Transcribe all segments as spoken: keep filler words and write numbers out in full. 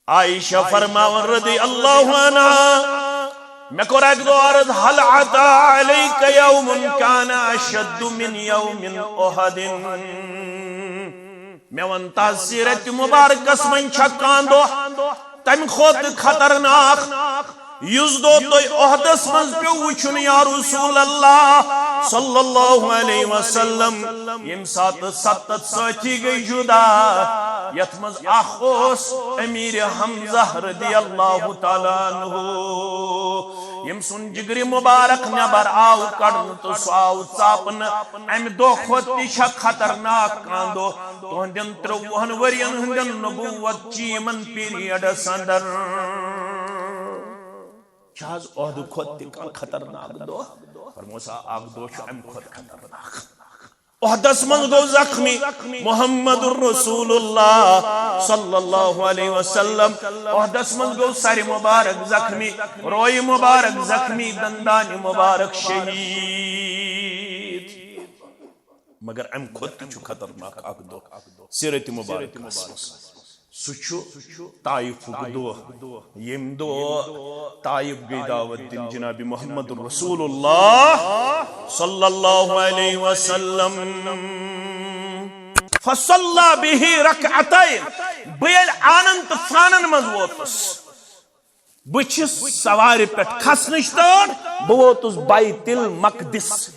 عائشہ فرماوان رضی اللہ عنہا، مےٚ کوٚر اکہِ دۄہ عرض، "هل اتى عليك يوم كان اشد من يوم احد؟" مےٚ وَن، تس سیرت مبارکس منٛز چھا کانٛہہ دۄہ تمہِ کھۄتہٕ خطرناک، یُس دۄہ تۄہہِ احدس منٛز پیوٚو وٕچھُن یا رسول اللہ صلی اللہ علیہ وسلم، ییٚمہِ ساتہٕ ستتھ سٲتھی گٔے جُدا، یتھ منٛز اکھ اوس امیر حمزہ رضی اللہ تعالیٰ عنہ، ییٚمہِ سُنٛد جگرِ مبارک نٮ۪بر آو کڑنہٕ تہٕ سُہ آو ژاپنہٕ۔ امہِ دۄہ کھۄتہٕ تہِ چھا خطرناک کانٛہہ دۄہ؟ تُہنٛدٮ۪ن ترٛۆوُہن ؤرین ہٕنٛدٮ۪ن نبوت چہِ یِمن پیریڈس اندر چھا حظ عہدٕ کھۄتہٕ تہِ کانٛہہ خطرناک دۄہ؟ فرموسا، اکھ دۄہ چھُ امہِ کھۄتہٕ خطرناک۔ عہدس منٛز گوٚو زخمی محمد رسول اللہ صلی اللہ علیہ وسلم۔ عہدس منٛز گوٚو سرِ مبارک زخمی، روے مبارک زخمی، دندان مبارک شہید۔ مگر امہِ کھۄتہٕ تہِ چھُ خطرناک اکھ دۄہ سیرت مبارکس منٛز۔ سُہ چھُ طائفُک دۄہ، ییٚمہِ دۄہ طائف گٔے دعوت دِنہٕ جناب محمد رسول اللہ صلی اللہ علیہ وسلم۔ فصلى به ركعتين۔ بہٕ ییٚلہِ آنن تہٕ فانن منٛز ووتُس، بہٕ چھُس سوارِ پٮ۪ٹھ کھسنٕچ تٲر، بہٕ ووتُس بیت المقدس۔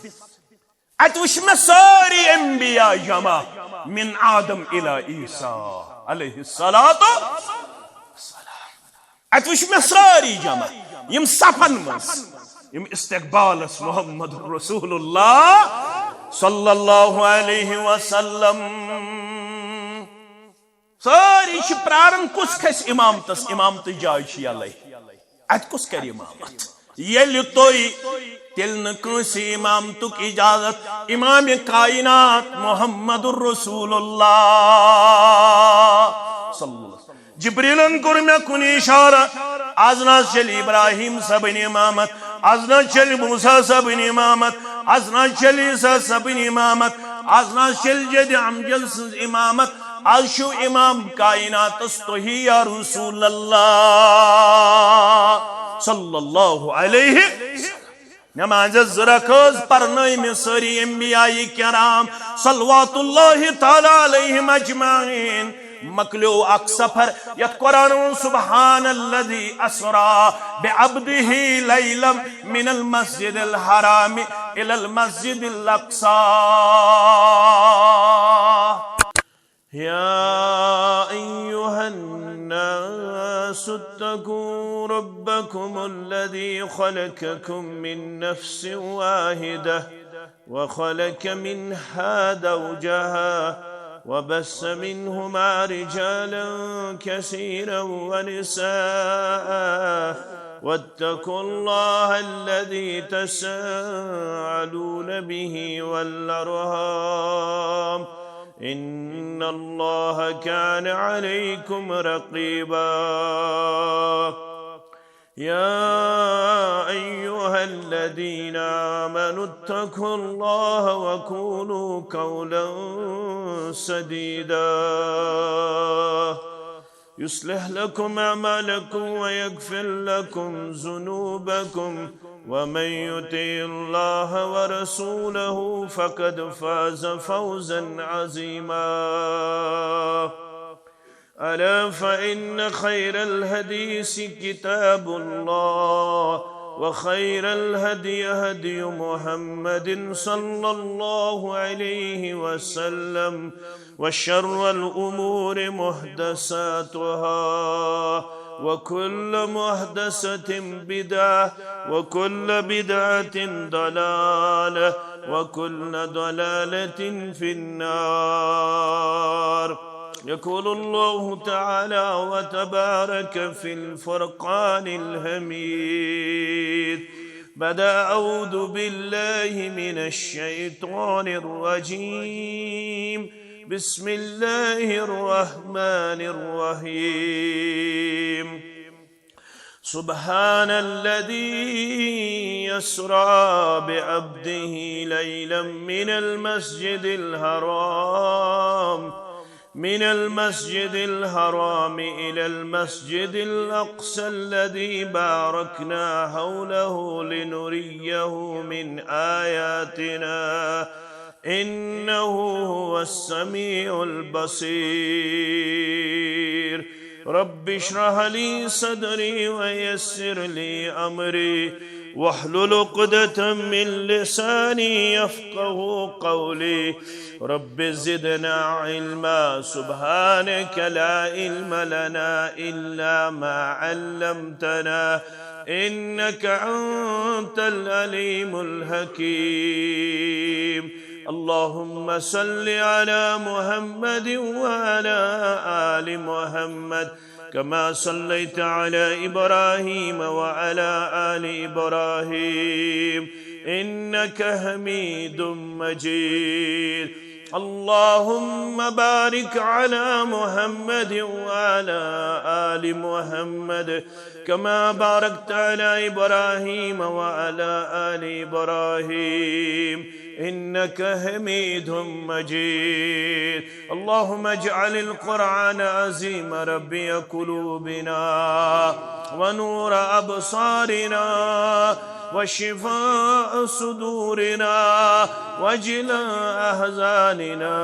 اتہِ وٕچھ مےٚ سٲری انبیاء جمع، من آدم الی عیسیٰ علیہ الصلوۃ والسلام۔ اتہِ وٕچھ مےٚ سٲری جمع، یِم صفن منٛز، یِم استقبالس محمد رسول اللہ صلی اللہ علیہ وسلم۔ سٲری چھِ پراران کُس کھسہِ امامتس، امامتٕچ جاے چھِ یلے۔ اتہِ کُس کرِ امامت؟ ییٚلہِ تُہۍ، تیٚلہِ نہٕ کٲنٛسہِ امامتُک اجازت، امام کائنات محمد رسول اللہ صلی اللہ علیہ وسلم۔ جبریلن کوٚر مےٚ کُن اشارہ، از نہ چلہِ ابراہیم صٲبٕنۍ امامت، از نہ چلہِ موسیٰ صٲبٕنۍ امامت، از نہ چلہِ عیسیٰ صٲبٕنۍ امامت، از نہ چلہِ جد امجد سٕنٛز امامت، از چھُو امام کائناتس تُہی یا رسول اللہ صلی اللہ علیہ۔ نمازس زٕ رکٲژ پرنٲے مےٚ سٲری انبیاء کرام صلوات اللہ تعالیٰ علیہم اجمعین۔ مۄکلیو اکھ سفر یتھ قرآن ووٚن، سبحان الذي اسرى بعبده ليلا من المسجد الحرام الى المسجد الاقصى۔ يا أيها الناس اتقوا ربكم الذي خلقكم من نفس واحدة وخلق منها زوجها وبث منهما رجالا كثيرا ونساء واتقوا الله الذي تساءلون به والأرحام إن الله كان عليكم رقيبا. يا أيها الذين آمنوا اتقوا الله وقولوا قولا سديدا يصلح لكم أعمالكم ويغفر لكم ذنوبكم ومن يطع الله ورسوله فقد فاز فوزا عظيما. ألا فإن خير الحديث كتاب الله وخير الهدي هدي محمد صلى الله عليه وسلم وشر الأمور محدثاتها وكل محدثة بدعة وكل بدعة ضلالة وكل ضلالة في النار. يقول الله تعالى وتبارك في الفرقان الحميد بعد أعوذ بالله من الشيطان الرجيم. بسم الله الرحمن الرحيم. سبحان الذي أسرى بعبده ليلا من المسجد الحرام من المسجد الحرام إلى المسجد الأقصى الذي باركنا حوله لنريه من آياتنا، إنه هو السميع البصير. رب اشرح لي صدري ويسر لي أمري واحلل عقدة من لساني يفقه قولي. رب زدنا علما. سبحانك لا علم لنا إلا ما علمتنا، إنك أنت العليم الحكيم. اللهم صل على محمد وعلى آل محمد كما صليت على إبراهيم وعلى آل إبراهيم إنك حميد مجيد. اللهم بارك على محمد وعلى آل محمد كما باركت على إبراهيم وعلى آل إبراهيم إنك حميد مجيد. اللهم اجعل القرآن العظيم ربيع قلوبنا ونور أبصارنا وشفاء صدورنا وجلاء أحزاننا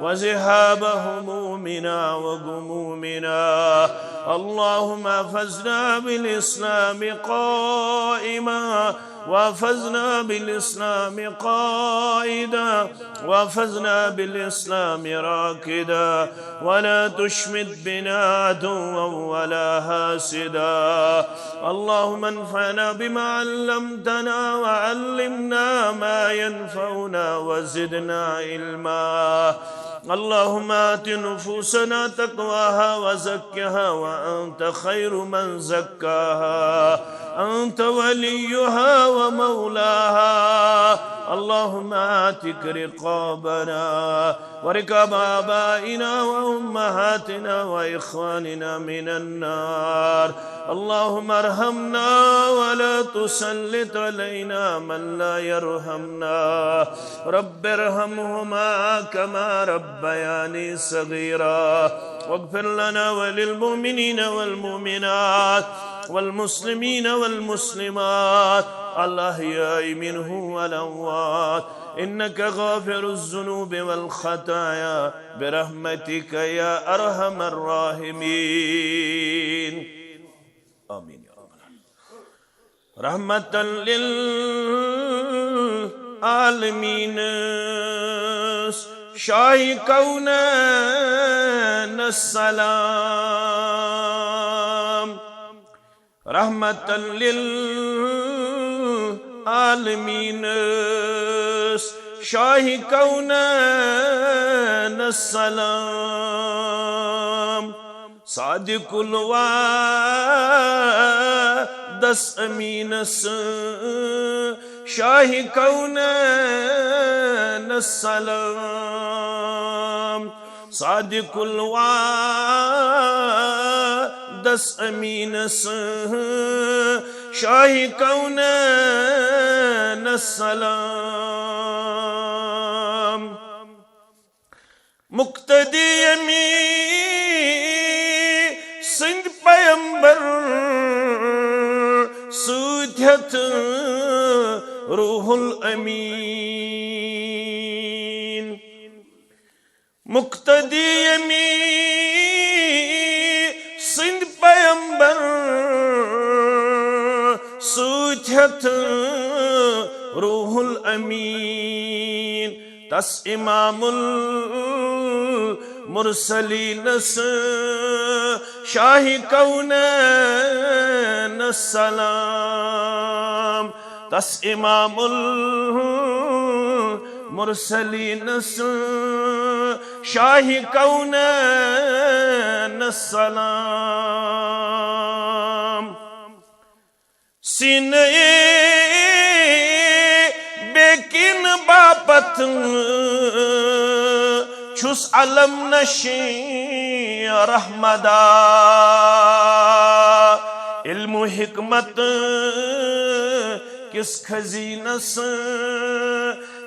وذهاب همومنا وغمومنا. اللهم احفظنا بالإسلام قائما، واحفظنا بالإسلام قائدا، واحفظنا بالإسلام راقدا، ولا تشمت بنا عدوا ولا حاسدا. اللهم انفعنا بما علمتنا وعلمنا ما ينفعنا وزدنا علما. اللهم آت نفوسنا تقواها وزكها وأنت خير من زكاها، أنت وليها ومولاها. اللهم اعتق رقابنا ورقاب آبائنا وأمهاتنا وإخواننا من النار. اللهم ارحمنا ولا تسلط علينا من لا يرحمنا. رب ارحمهما كما ربياني صغيرا. واغفر لنا وللمؤمنين والمؤمنات والمسلمين والمسلمات الأحياء منهم والأموات إنك غافر الذنوب والخطايا برحمتك يا أرحم الراحمين. آمين يا رب العالمين. رحمة للعالمين شاہ کونین السلام. رحمة للعالمين شاہ کونین السلام. صادق الوعدس أمينس شاہ کونین السلام. صادق الوعدس أمينس شاہ کونین السلام. مقتدی یمی سند پیمبر سوتھت روح الامین. مقتدی یمی سند پیمبر سوتھت روح الامین. تس امام المرسلینس شاہ کونین السلام. تس امام المرسلینس شاہ کونین السلام. سینہ بیکین باپت چھس علم نشین رحمدا. علم و حکمت کس خزینس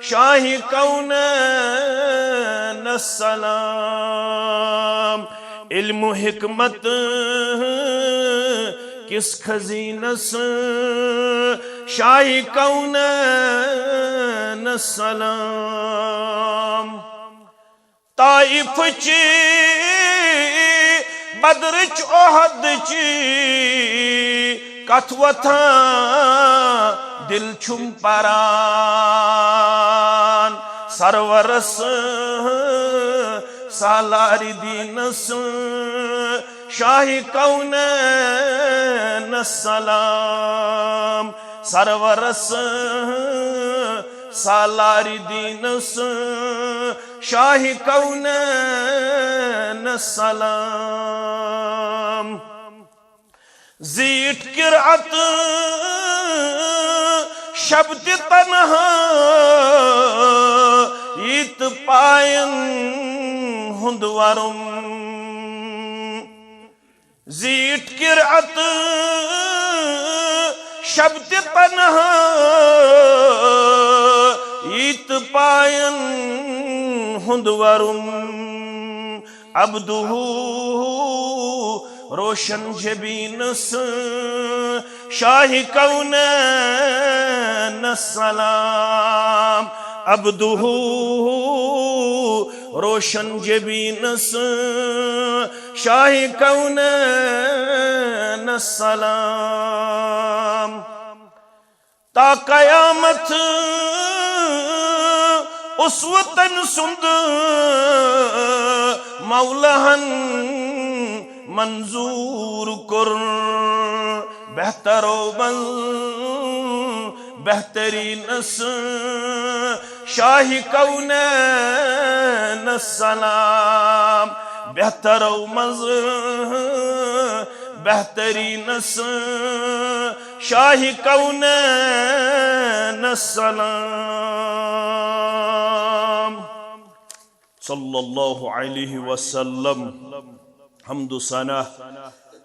شاہ کونین السلام۔ علم و حکمت کس خزینس، شاہ کونین السلام۔ طائف چی بدر چ احد چی کتھ وتھاں دل چھم پران۔ سرورس سالار دینس، شاہ کونین السلام۔ سرورس سالار دینس، شاہ کونین السلام۔ زیٹھ کرعت شب تہ تنہا ییت پاین ہند ورم۔ زیٹھ کرعت شب تہ تنہا ییت پاین ہند ورم۔ عبدہ روشن جبینس، شاہ کونین السلام۔ عبدہ روشن جبینس، شاہ کونین السلام۔ تا قیامت اسوتن سند مولہن منظور کر۔ بہترو منز بہترینس، شاہ کونین السلام۔ بہترو منز بہترینس، شاہ کونین السلام۔ صلی اللہ علیہ وسلم۔ حمد و ثنا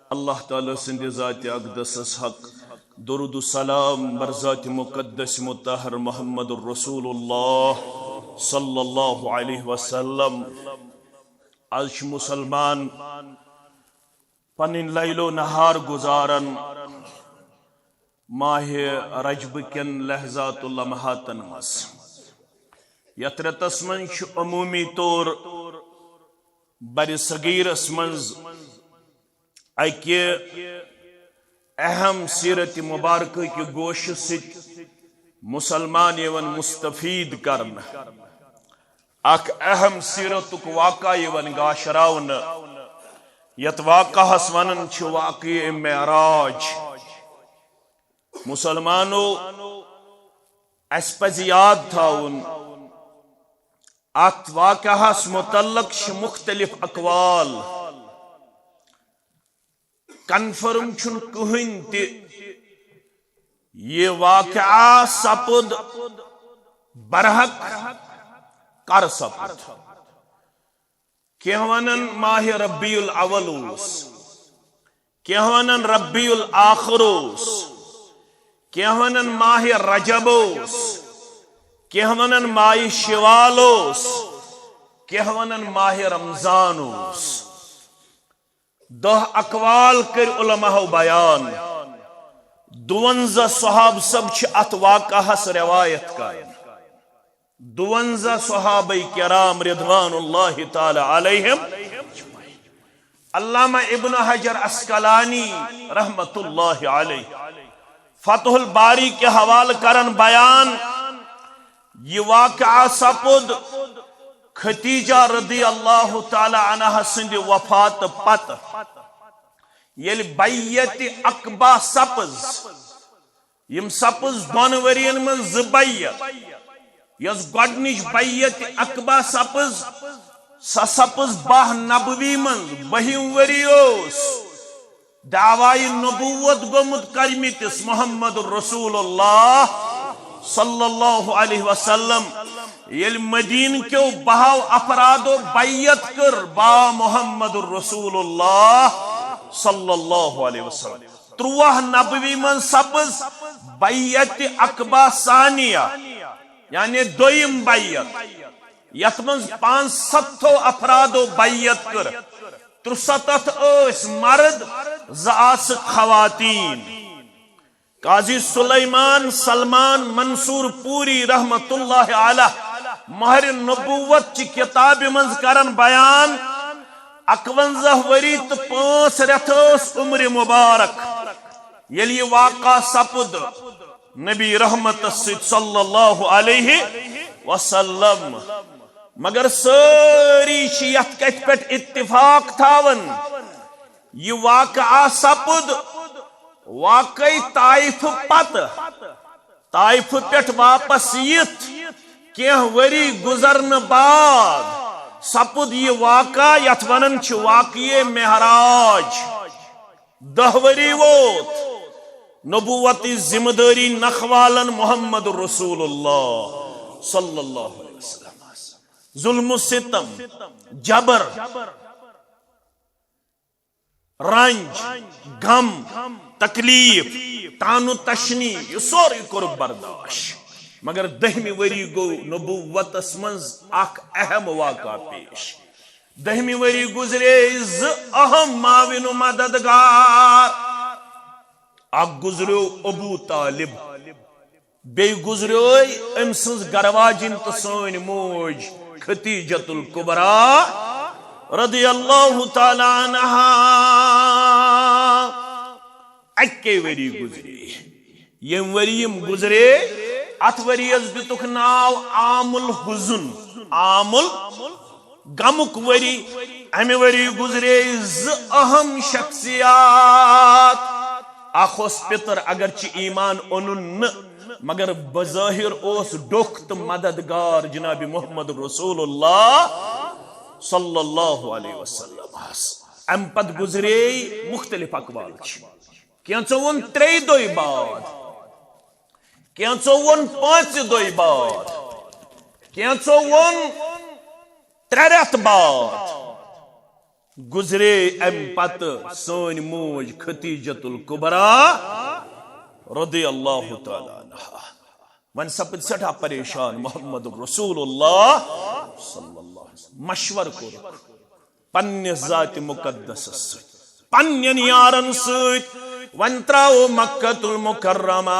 اللہ تعالیٰ سٕنٛدِ ذاتِ اقدسس حق۔ درود و سلام بر ذاتِ مقدس مطہر محمد رسول اللہ صلی اللہ علیہ وسلم۔ از چھِ مسلمان پنٕنۍ لیل و نہار گزاران ماہ رجب کٮ۪ن لحظات و لمحاتن منٛز۔ یتھ رٮ۪تس منٛز چھُ عموٗمی طور برِ صغیرس منٛز اکہِ اہم سیرت مبارکہ کہِ گوشہٕ سۭتۍ مسلمان یِوان مستفید کرنہٕ۔ اکھ اہم سیرتُک واقعہ یِوان گاشراونہٕ، یتھ واقعہس ونان چھِ واقعہ معراج۔ مسلمانو، اسہِ پزِ یاد تھاوُن، اتھ واقعہس متعلق چھِ مختلف اقوال۔ کنفرم چھُنہٕ کٕہٕنۍ تہِ یہِ واقعہ سپُد برحق کر سپُد۔ کینٛہہ ونان ماہ ربیع الاول اوس، کینٛہہ ونان ربیع الاخر اوس، کینٛہہ ونان ماہ رجب اوس، کینٛہہ ونان ماہ شوال اوس، کینٛہہ ونان ماہ رمضان اوس۔ دہ اقوال کٔرۍ علماہو بیان۔ دُونزہ صحابہٕ سب چھِ اتھ واقعہس روایت کران۔ دُونزہ صحابہ کرام رضوان اللہ تعالی علیہم۔ علامہ ابن حجر عسقلانی رحمت اللہ علیہ فتح الباری کہِ حوالہٕ کران بیان، یہِ واقعہ سپُد خدیجہ رضی اللہ تعالی عنہا سٕنٛدِ وفاتہٕ پتہٕ، ییٚلہِ بیعت عقبہ سپٕز۔ یِم سپٕز دۄن ؤرین منٛز زٕ بیعت۔ یۄس گۄڈٕنِچ بیعت عقبہ سپٕز، سۄ سپٕز باہ نبوی منٛز، بٔہِم ؤری اوس دعوی نبوت گوٚمُت کرمتِس محمد رسول اللہ صلی اللہ علیہ وسلم۔ ییٚلہِ مدینہ کیو بہو افرادو بیعت کٔر با محمد رسول اللہ صلی اللہ علیہ وسلم، ترٛواہ نبوی منٛز سپٕز بیعت عقبہ ثانیہ۔ یعنی دوٚیِم بیعت، یَتھ منٛز پانٛژھ ستتھو افرادو بیعت کٔر۔ ترٛسَتتھ ٲسۍ مرد، زٕ آسہٕ خواتین۔ قاضی سلیمان سلمان منصور پوری رحمت اللہ علیہ مہر نبوت چہِ کتابہِ منٛز کرن بیان، اکونزہ ؤری تہٕ پانٛژھ رٮ۪تھ ٲس عمر مبارک ییٚلہِ یہِ واقعہ سپُد نبی رحمت سۭتۍ صلی اللہ علیہ وسلم۔ مگر سٲری چھِ یتھ کتھِ پٮ۪ٹھ اتفاق تھاوان، یہِ واقعہ سپُد واقعی طائفہٕ پتہٕ، طائفہٕ پٮ۪ٹھ واپس یِتھ کینٛہہ ؤری گُزرنہٕ بعد سپُد یہِ واقعہ یتھ ونان چھِ واقعہ معراج۔ دَہ ؤری ووت نبوتٕچ ذمہٕ دٲری نکھوالن محمد رسول اللہ صلی اللہ علیہ وسلم۔ ظلم و ستم، جبر، رنج، غم، تکلیف، طعن و تشنی، یہِ سورُے کوٚرُکھ برداشت۔ مگر دٔہمہِ ؤری گوٚو نبوتس منٛز اکھ اہم واقعہ پیش۔ دٔہمہِ ؤری گُزرے زٕ اہم معاون و مددگار۔ اکھ گُزریو ابو طالب، بیٚیہِ گُزریو أمۍ سٕنٛز گرواجِنۍ تہٕ سٲنۍ موج ختیجۃ الکبریٰ رضی اللہ تعالیٰ عنہا۔ اَکے ؤری گُزرے۔ ییٚمہِ ؤری یِم گُزرے، اَتھ ؤریَس دِتُکھ ناو عام الحزن، عام ال غمُک ؤری۔ امہِ ؤری گُزرے زٕ اہم شخصیات۔ اکھ اوس پِتر، اگرچہِ ایمان اوٚنُن نہٕ، مگر بظٲہِر اوس ڈوٚکھ تہٕ مددگار جناب محمد رسول اللہ صلی اللہ علیہ وسلم۔ امہِ پتہٕ گُزرے مختلف اقوال چھِ۔ کینٛژو ووٚن ترٛیٚیہِ دۄہہِ بعد، کینٛژو ووٚن پانٛژِ دۄہہِ بعد، کینٛژو ووٚن ترٛےٚ رٮ۪تھ بعد۔ گُزرے امہِ پتہٕ سٲنۍ موج ختیجۃ الکبریٰ رضی اللہ تعالیٰ عنہا۔ وۄنۍ سپٕد سٮ۪ٹھاہ پریشان محمد رسول اللہ صلی اللہ علیہ وسلم۔ مشور کوٚرُکھ پننِس ذاتِ مقدسس سۭتۍ، پننٮ۪ن یارن سۭتۍ۔ وۄنۍ ترٛاوو مکۃ المکرمہ،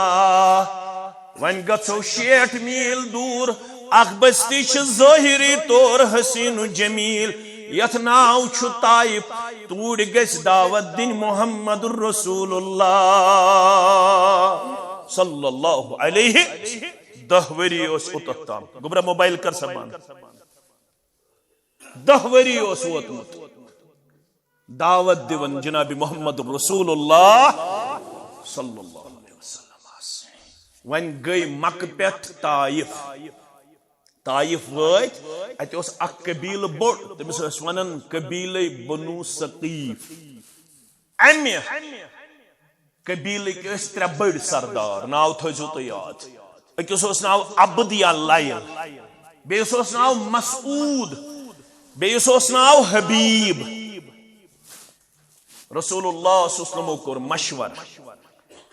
وۄنۍ گژھو شیٹھ میٖل دوٗر۔ اکھ بستی چھِ ظٲہری طور حسین و جمیل، یتھ ناو چھُ طائف۔ توٗرۍ گژھِ دعوت دِنۍ محمد رسول اللہ صلی اللہ علیہ۔ دَہ ؤری اوس اوٚتتھ تام۔ گوٚبرا موبایل کر سا بند۔ دَہ ؤری اوس ووتمُت دعوت دِوان جناب محمد رسول اللہ صلی اللہ علیہ وسلم۔ وۄنۍ گٔے مکہ پٮ۪ٹھ طائف۔ طائف وٲتۍ، اتہِ اوس اکھ قبیلہٕ بوٚڑ، تٔمِس ٲسۍ ونان قبیلے بنو ثقیف۔ امہِ قبیلٕکۍ ٲسۍ ترٛےٚ بٔڑۍ سردار، ناو تھٲیزیو تُہۍ یاد۔ أکِس اوس ناو عبد یا لیل، بیٚیِس اوس ناو مسعود، بیٚیِس اوس ناو حبیب۔ رسول اللہ صلی اللہ علیہ وسلمو کوٚر مشورٕ،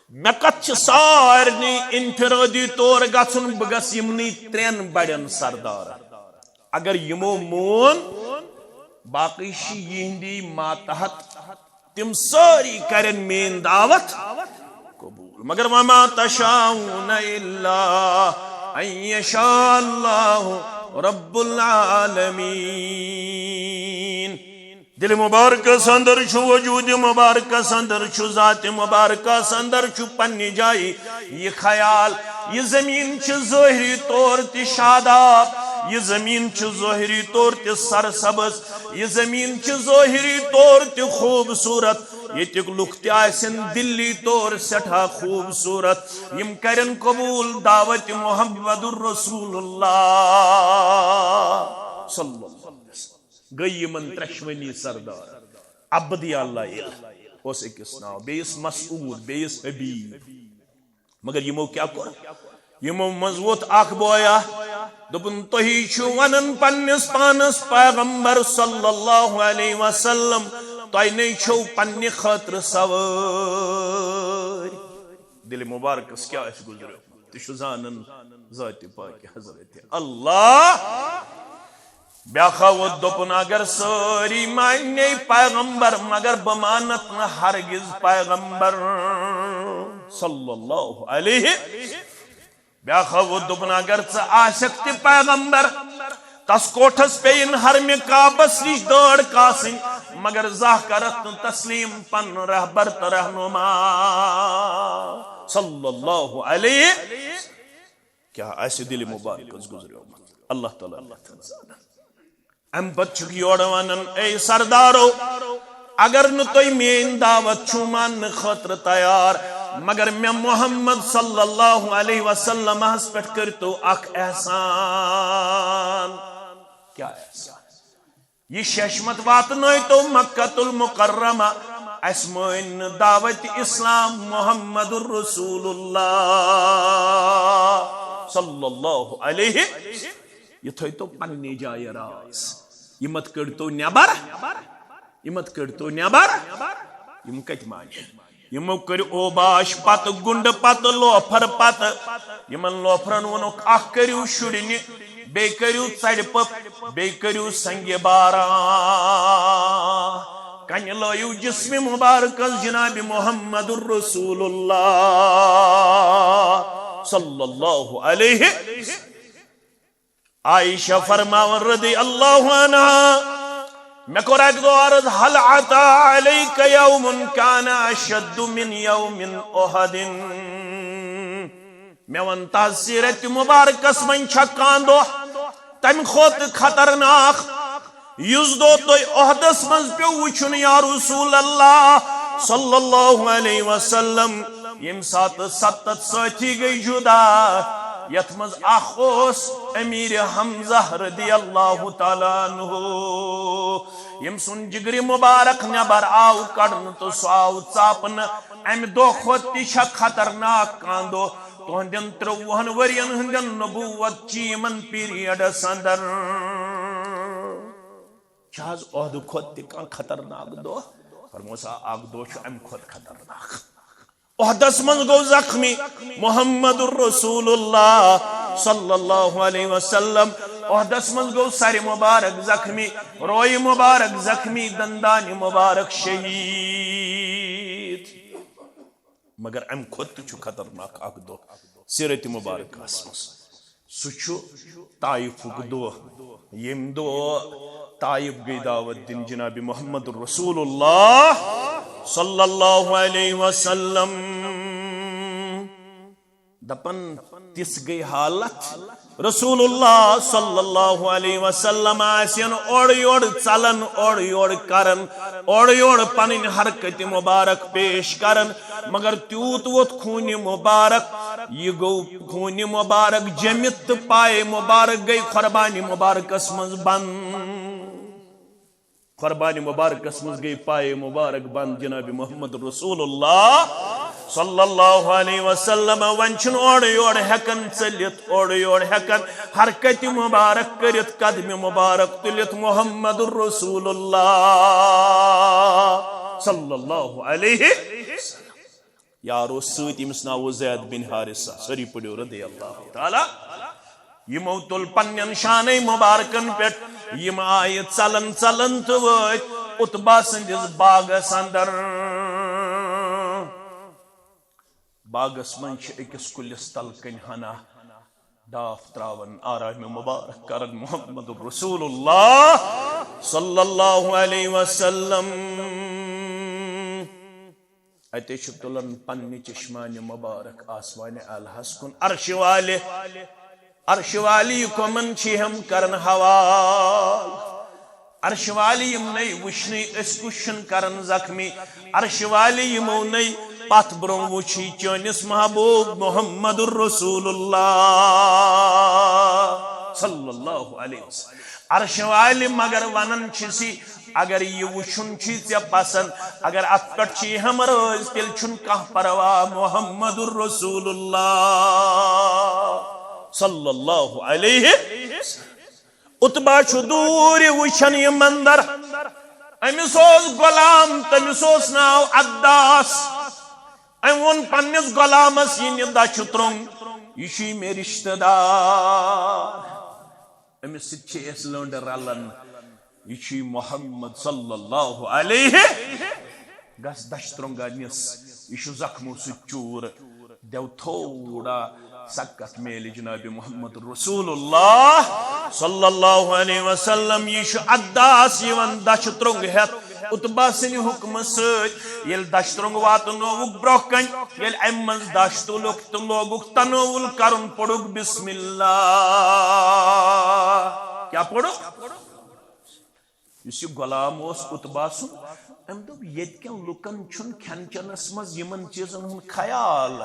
مےٚ کتھ چھِ سارنٕے انفرٲدی طور گژھُن، بہٕ گژھٕ یِمنٕے ترٛٮ۪ن بڑٮ۪ن سردارن۔ اگر یِمو مون، باقٕے چھِ یِہنٛدی ماتحت، تِم سٲری کرن میٲنۍ دعوت قبول۔ مگر وما تشاءون الا ان یشاء اللہ رب العالمین۔ دل مبارکس اندر چھُ، وجود مبارکس اندر چھُ، ذات مبارکس اندر چھُ پننہِ جایہِ یہِ خیال، یہِ زمین چھِ ظٲہری طور تہِ شاداب، یہِ زمین چھِ ظٲہری طور تہِ سرسبز، یہِ زمین چھِ ظٲہری طور تہِ خوبصورت، ییٚتیُک لُکھ تہِ آسن دِلی طور سٮ۪ٹھاہ خوبصورت۔ یِم کرن قبول دعوت محمد رسول اللہ صلی اللہ علیہ وسلم۔ گٔے یِمن ترٛٮ۪شوٕنی سردار۔ عبد یا لیل اوس أکِس ناو، بیٚیِس مسعود، بیٚیِس حبیب۔ مگر یِمو کیٛاہ کوٚر؟ یِمو منٛز ووٚتھ اکھ بویا، دوٚپُن، "تُہی چھِو ونان پننِس پانس پیغمبر صلی اللہ علیہ وسلم، تۄہہِ نے چھو پننہِ خٲطرٕ سوٲرۍ۔" دِلہِ مبارکس کیٛاہ آسہِ گُزریومُت؟ تہِ چھُ زانان ذاتِ پاکِ حضرت اللہ۔ بیٛاکھا ووٚت دوٚپُن، اگر سٲری مانے پیغمبر، مگر بہٕ مانتھ نہٕ ہرگز پیغمبر صلی اللہ علیہ۔ بیٛاکھا ووٚت دوٚپُن، اگر ژٕ آسکھ تہِ پیغمبر، تس کوٹھس پیٚیِن حرمِ کعبس نِش دٲڑ کاسٕنۍ، مگر زانٛہہ کرتھ نہٕ تسلیم پنُن رہبر تہٕ رہنما صلی اللہ علیہ۔ کیٛاہ آسہِ دِلہِ مُبارکس گُزریومُت، اللہ تعالیٰ لیکھن زانن۔ امہِ پتہٕ چھُکھ یورٕ ونان، اے سردارو، اگر نہٕ تُہۍ میٲنۍ دعوت چھِو ماننہٕ خٲطرٕ تیار، مگر مےٚ محمد صلی اللہ علیہ وسلمس پٮ۪ٹھ کٔرۍتو اکھ احسان۔ کیٛاہ احسان؟ یہِ ششمت واتنٲیتو مکہ المکرمہ، اسہِ مٲنۍ نہٕ دعوت اسلام محمد رسول اللہ صلی اللہ علیہ۔ یہِ تھٲیتو پننہِ جایہِ راز، یہِ مت کٔڑتو نٮ۪بر، یہِ مت کٔڑتو نٮ۪بر۔ یِم کتہِ مانہِ؟ یِمو کٔرۍ اوباش پتہٕ، گُنڈٕ پتہٕ، لوفر پتہٕ۔ یِمن لوفرن ووٚنُکھ، اکھ کٔرِو شُرنہِ، بیٚیہِ کٔرِو ژَرِ پٔپ، بیٚیہِ کٔرِو سنگہِ باران۔ کنہِ لٲیِو جسمِ مبارکس جناب محمد رسول اللہ صلی اللہ علیہ۔ عائشہ فرماوان رضی اللہ عنہا، مےٚ کوٚر اکہِ دۄہ عرض، هل اتى عليك يوم كان اشد من يوم احد؟ مےٚ وَن تَس سیٖرتِ مُبارکَس منٛز چھا کانٛہہ دۄہ تَمہِ کھۄتہٕ خطرناک، یُس دۄہ تۄہہِ احدس منٛز پیوٚو وٕچھُن یا رسول اللہ صلی اللہ علیہ وسلم، ییٚمہِ ساتہٕ ستتھ سٲتھی گٔے جُدا، یَتھ منٛز اکھ اوس امیر حمزہ رضی اللہ تعالیٰ عنہ، ییٚمہِ سُنٛد جگرِ مُبارک نٮ۪بر آو کڑنہٕ تہٕ سُہ آو ژاپنہٕ۔ امہِ دۄہ کھۄتہٕ تہِ چھا خطرناک کانٛہہ دۄہ؟ تُہنٛدٮ۪ن ترٛۆوُہن ؤرین ہٕنٛدٮ۪ن نبوت چہِ یِمن پیریڈس اندر چھا حظ عہدٕ کھۄتہٕ تہِ کانٛہہ خطرناک دۄہ؟ فرموسا، اکھ دۄہ چھُ امہِ کھۄتہٕ خطرناک۔ عہدس منٛز گوٚو زخمی محمد رسول اللہ صلی اللہ علیہ وسلم۔ عہدس منٛز گوٚو سرِ مبارک زخمی، رویہِ مبارک زخمی، دندانِ مبارک شہید۔ مگر امہِ کھۄتہٕ تہِ چھُ خطرناک اکھ دۄہ سیرتِ مبارکس منٛز۔ سُہ چھُ طائفُک دۄہ، ییٚمہِ دۄہ طائف گٔے دعوت دِنہِ جناب محمد رسول اللہ صلی اللہ علیہ وسلم۔ دپان، تِژھ گٔے حالت، رسول اللہ صلی اللہ علیہ وسلم آسن اورٕ یورٕ ژلان، اورٕ یورٕ کران، اورٕ یورٕ پنٕنۍ حرکتِ مبارک پیش کران، مگر تیوٗت ووٚتھ خوٗنہِ مبارک، یہِ گوٚو خوٗنہِ مبارک جٔمِتھ تہٕ پایہِ مبارک گٔے قربانِ مبارکس منٛز بند۔ قربانِ مبارکس منٛز گٔے پایہِ مبارک بند جناب محمد رسول اللہ صلی اللہ علیہ وسلم۔ وۄنۍ چھُنہٕ اورٕ یورٕ ہٮ۪کان ژٔلِتھ، اورٕ یورٕ ہٮ۪کان حرکتِ مبارک کٔرِتھ، قدمِ مبارک تُلِتھ محمد رسول اللہ صلی اللہ علیہ۔ یار اوس سۭتۍ، ییٚمِس ناو اوس زید بن حارثہ، سٲری پٔرِو رضی اللہ تعالیٰ۔ یِمو تُل پننٮ۪ن شانَے مبارکن پٮ۪ٹھ، یِم آیہِ ژلان ژلان تہٕ وٲتۍ عتبہ سٕنٛدِس باغس اندر۔ باغس منٛز چھِ أکِس کُلِس تل کنۍ ہنا ڈاپھ تراوان، آرامِ مبارک کران محمد رسول اللہ صلی اللہ علیہ وسلم۔ اتے چھُ تُلان پننہِ چشمانِ مبارک آسمانِ اعلیٰ ہس کُن، عرشہِ والہِ، عرشہِ والی کمن چھِ ہم کرن حوال۔ عرشہِ والی یِم نٔے وٕچھنٕے أسۍ کُس چھُن کرن زخمی۔ عرشہِ والی یِمو نٔے پتھ برونٛہہ وٕچھی چٲنِس محبوب محمد رسول اللہ صلی اللہ علیہ وسلم۔ عرشہِ والی مگر ونان چھِ سی، اگر یہِ وٕچھُن چھُے ژےٚ پسند، اگر اتھ پٮ۪ٹھ چھُے ہمرٲز، تیٚلہِ چھُنہٕ کانٛہہ پرواہ۔ محمد رسول اللہ صلی اللہ علیہ وسلم۔ عتبہ چھُ دوٗرِ وٕچھان یہِ منظر۔ أمِس اوس غلام، تٔمِس اوس ناو عداس۔ أمۍ ووٚن پننِس غلامس، یہِ نہِ دَچھِ ترٛوٚنٛگ، یہِ چھُے مےٚ رِشتہٕ دار، أمِس سۭتۍ چھِ أسۍ لٔنٛڈ رَلان، یہِ چھُے محمد صلی اللہ علیہ۔ گژھ دَچھِ ترٛۄنٛگہ نِس، یہِ چھُ زخمو سۭتۍ چوٗر، دٮ۪و تھوڑا سکت میلہِ جناب محمد رسول اللہ صلی اللہ علیہ وسلم۔ یہِ چھُ عداس یِوان دَچھِ ترٛۄنٛگ ہٮ۪تھ عتبہ سٕنٛدِ حُکمہٕ سۭتۍ۔ ییٚلہِ دَچھِ ترٛۄنٛگ واتنووُکھ برٛونٛہہ کَنہِ، ییٚلہِ اَمہِ منٛز دَچھ تُلُکھ تہٕ لوگُکھ تناوُل کَرُن، پوٚرُکھ بسم اللہ۔ کیٛاہ پوٚرُکھ؟ یُس یہِ غلام اوس عتبہ سُنٛد، أمۍ دوٚپ، ییٚتہِ کٮ۪ن لُکَن چھُنہٕ کھٮ۪ن چٮ۪نَس منٛز یِمَن چیٖزَن ہُنٛد خیال۔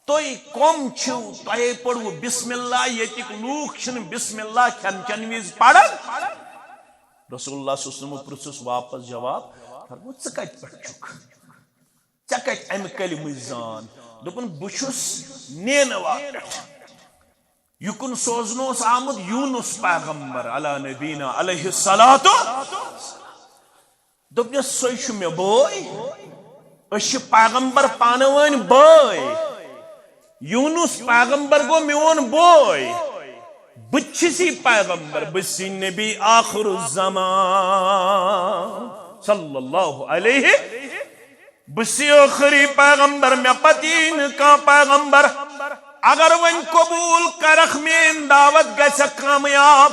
تُہۍ کۄم چھِو؟ تۄہے پوٚروٕ بسم اللہ، ییٚتِکۍ لوٗکھ چھِنہٕ بسم اللہ کھٮ۪ن چٮ۪ن وِزِ پَران۔ رسول اللہ صلی اللہ علیہ وسلمو پرٛژھُس واپس جواب، فرموو، "ژٕ کَتہِ پٮ۪ٹھ چھُکھ؟ ژےٚ کَتہِ اَمہِ کلمٕچ زان؟" دوٚپُن، "بہٕ چھُس نینوا پٮ۪ٹھ۔ یُکُن سوزنہٕ اوس آمُت یوٗنُس پیغمبر علی نبینا علیہ الصلوۃ۔" دوٚپنَس، "سُے چھُ مےٚ بوے۔ أسۍ چھِ پیغمبر پانہٕ ؤنۍ بٲے۔ یوٗنُس پیغمبر گوٚو میون بوے۔ بہٕ تہِ چھُس یہِ پیغمبر، بہٕ چھُس یہِ نبی آخر الزمان صلی اللہ علیہ۔ بہٕ چھُس یہِ ٲخری پیغمبر، مےٚ پتہٕ یی نہٕ کانٛہہ پیغمبر۔ اگر وۄنۍ قبوٗل کرکھ میٲنۍ دعوت، گژھکھ کامیاب۔"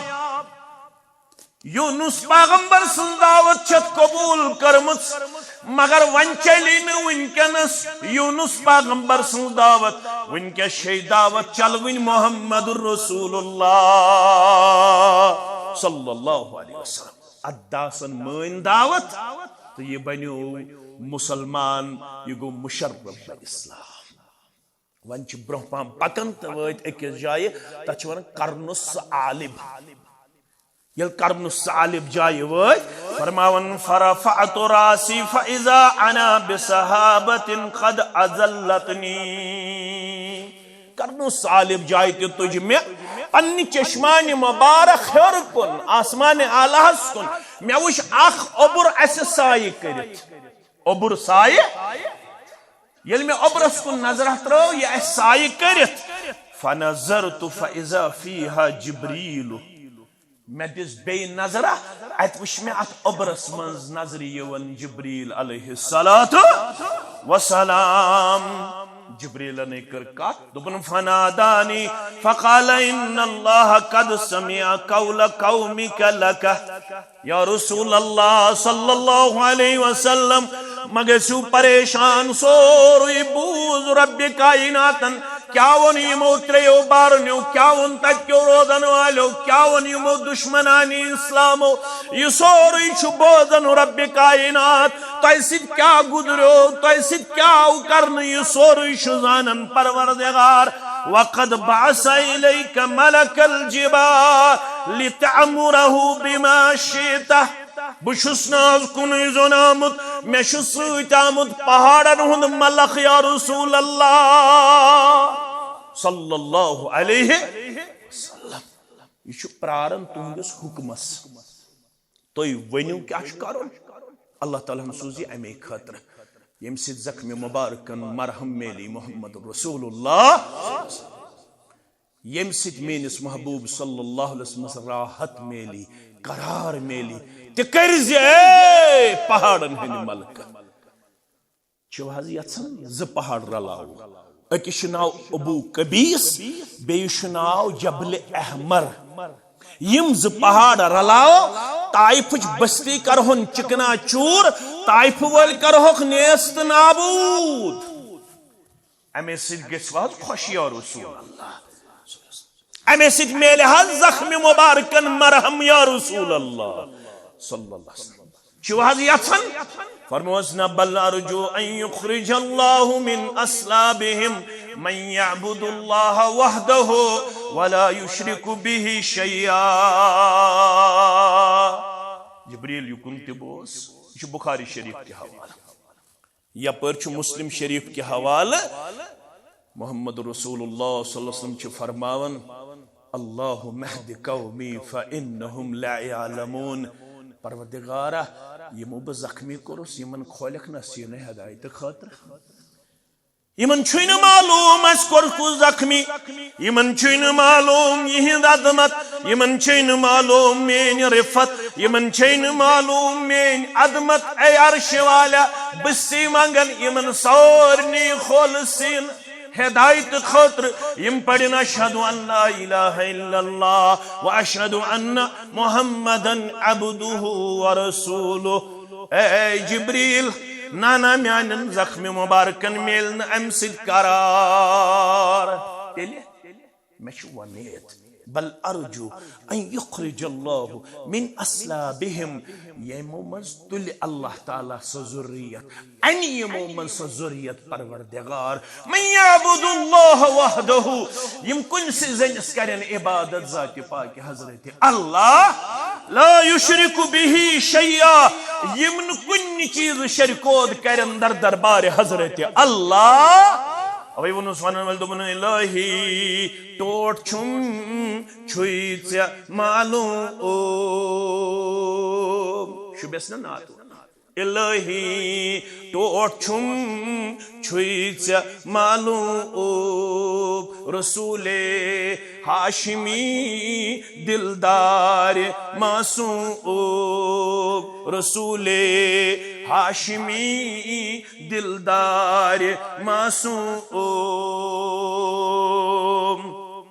یوٗنُس پیغمبر سٕنٛز دعوت چھَتھ قبوٗل کٔرمٕژ، مگر وۄنۍ چلی نہٕ وٕنکیٚنَس یوٗنُس پیغمبر سٕنٛز دعوت۔ وٕنکیٚس چھے دعوت چلوٕنۍ محمد رسول اللہ صلی اللہ علیہ وسلم۔ اَتھ داسن مٲنۍ دعوت تہٕ یہِ بنیو مُسلمان، یہِ گوٚو مُشرف بہ اسلام۔ وۄنۍ چھِ برونٛہہ پہم پکان تہٕ وٲتۍ أکِس جایہِ، تتھ چھِ ونان قرن الثعالب۔ ییٚلہِ قرن الثعالب جایہِ وٲتۍ، فرماوان، "فرفعت رأسی فإذا أنا بسحابة قد أظلتني۔" قرن الثعالب جایہِ تہِ تُج مےٚ پننہِ چشمانِ مبارک ہیوٚر کُن، آسمانِ اعلیٰ ہس کُن۔ مےٚ وُچھ اکھ اوٚبُر اسہِ سایہِ کٔرِتھ۔ اوٚبُر سایہِ۔ ییٚلہِ مےٚ اوٚبرَس کُن نظرہ ترٲو، یہِ آسہِ سایہِ کٔرِتھ۔ فنظرت فإذا فيها جبريل۔ مےٚ دِژ بیٚیہِ نظرہ، اَتہِ وٕچھ مےٚ اَتھ اوٚبرَس منٛز نظرِ یِوان جبریل علیہ الصلوۃ والسلام۔ جبریلن کٔر کتھ، دوٚپُن، "فنادانی فقال إن الله قد سمع قول قومك لك۔" یا رسول اللہ صلی اللہ علیہ وسلم، مہ گژھِو پریشان، سورُے بوٗز ربِ کائناتن۔ کیٛاہ ووٚن یِمو ترٛیٚیو بارنیو، کیٛاہ ووٚن تتہِ کیو روزن والیو، کیٛاہ ووٚن یِمو دشمنانِ اسلامو، یہِ سورُے چھُ بوزان ربِ کائنات۔ تۄہہِ سۭتۍ کیٛاہ گُزریو، تۄہہِ سۭتۍ کیٛاہ آو کرنہٕ، یہِ سورُے چھُ زانان پروردگار۔ وقد بعث إليك ملك الجبال لتأمره بما شئت۔ بہٕ چھُس نہٕ آز کُنُے زوٚن آمُت، مےٚ چھُ سۭتۍ آمُت پہاڑن ہُنٛد ملک، یا رسول اللہ صلی اللہ علیہ وسلم۔ یہِ چھُ پراران تُہنٛدِس حُکمس۔ تُہۍ ؤنِو کیٛاہ چھُ کرُن، اللہ تعالیٰ ہن سوٗز یہِ اَمے خٲطرٕ، ییٚمہِ سۭتۍ زخمِ مبارکن مرہم میلی محمد رسول اللہ، ییٚمہِ سۭتۍ میٲنِس محبوب صلی اللہ علیہ وسلمس راحت میلی، قرار میلی۔ تہِ کٔرۍ زِ اے پہاڑن ہٕنٛدۍ ملکہ۔ چھِو حظ یژھان زٕ پہاڑ رلاوو؟ أکِس چھُ ناو ابو قبیس، بیٚیِس چھُ ناو جبل احمر۔ یِم زٕ پہاڑ رلاوو، طائفٕچ بستی کرہون چکنا چوٗر، طائفہٕ وٲلۍ کرہوکھ نیست نابود۔ اَمے سۭتۍ گژھِ حظ خۄش یا رسول اللہ۔ اَمے سۭتۍ میلہِ حظ زخمِ مبارکن مرہم یا رسول اللہ صلی اللہ علیہ وسلم۔ چھِو حظ یژھان؟ فرموس نہ، بل ارجو ان یخرج اللہ من اصلابہم من یعبد اللہ وحدہ ولا یشرک بہ شیئا۔ جبریل یُکُن تہِ بوز، یہِ چھُ بخاری شریف کہِ حوالہٕ۔ یپٲرۍ چھُ مسلم شریف کہِ حوالہٕ، محمد رسول اللہ صلی اللہ علیہ وسلم چھُ فرماوان، "اللہم اہد قومی فانہم لا یعلمون"، پروردگارا، یِمو بہٕ زخمی کوٚرُس، یِمن کھولکھ نصیٖب ہدایتہٕ خٲطرٕ۔ یِمن چھُے نہٕ معلوم اَسہِ کوٚر کُس زخمی، یِمن چھُے نہٕ معلوم یِہِنٛد عظمت، یِمن چھُے نہٕ معلوم میٲنۍ رفت، یِمن چھُے نہٕ معلوم میٲنۍ عظمت۔ اے عرش والا، بہٕ چھُسے منٛگان یِمن سارنٕے خٲلصیٖن ہدایت خٲطرٕ، یِم پرن اشہد ان لا الہ الا اللہ و اشہد ان محمدا عبدہ و رسولہ۔ اے جبریل، نانا میانٮ۪ن زخمی مبارکن میلہِ نہٕ امہِ سۭتۍ قرار۔ تیٚلہِ مےٚ چھُ وۄمید، بل ارجو ان یخرج اللہ من اصلابہم، یِمو منٛز تُلہِ اللہ تعالیٰ سۄ ذُریت، انہِ یِمو منٛز سۄ ذُریت پروردگار۔ من یعبد اللہ وحدہ، یِم کُنسٕے زٔنِس کرن عبادت ذاتِ پاکِ حضرت اللہ، لا یشرک بہ شیئا، یِم نہٕ کُنہِ چیٖزٕ شرکود کرن در دربارِ حضرت اللہ۔ اوے ووٚنُس ونن وٲلۍ، دوٚپُن، الہی، ٹوٹھ چھُم چھُے ژےٚ معلوم۔ شوٗبٮ۪س نا نعت؟ الہی، ٹوٹھ چھُم چھُے ژےٚ معلوم۔ رسول ہاشمی دلدار معصوم، رسول ہاشمی دلدار معصوم۔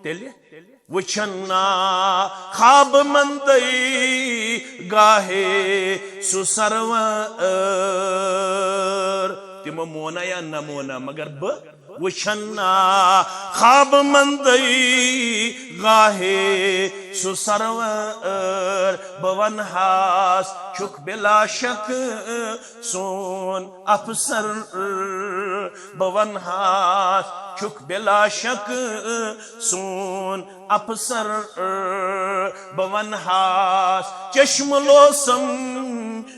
تیٚلہِ وٕچھن نا خواب مندے گاہے سُہ سرور۔ تِمو مونا یا نہ مونا، مگر بہٕ وٕچھن نا خواب مندے گاہے سُہ سرور۔ بہٕ ونہاس چھُکھ بلا شک سون افسر، بہٕ ونہاس چھُکھ بلا شک سون افسر۔ بہٕ ونہاس چشم لوسم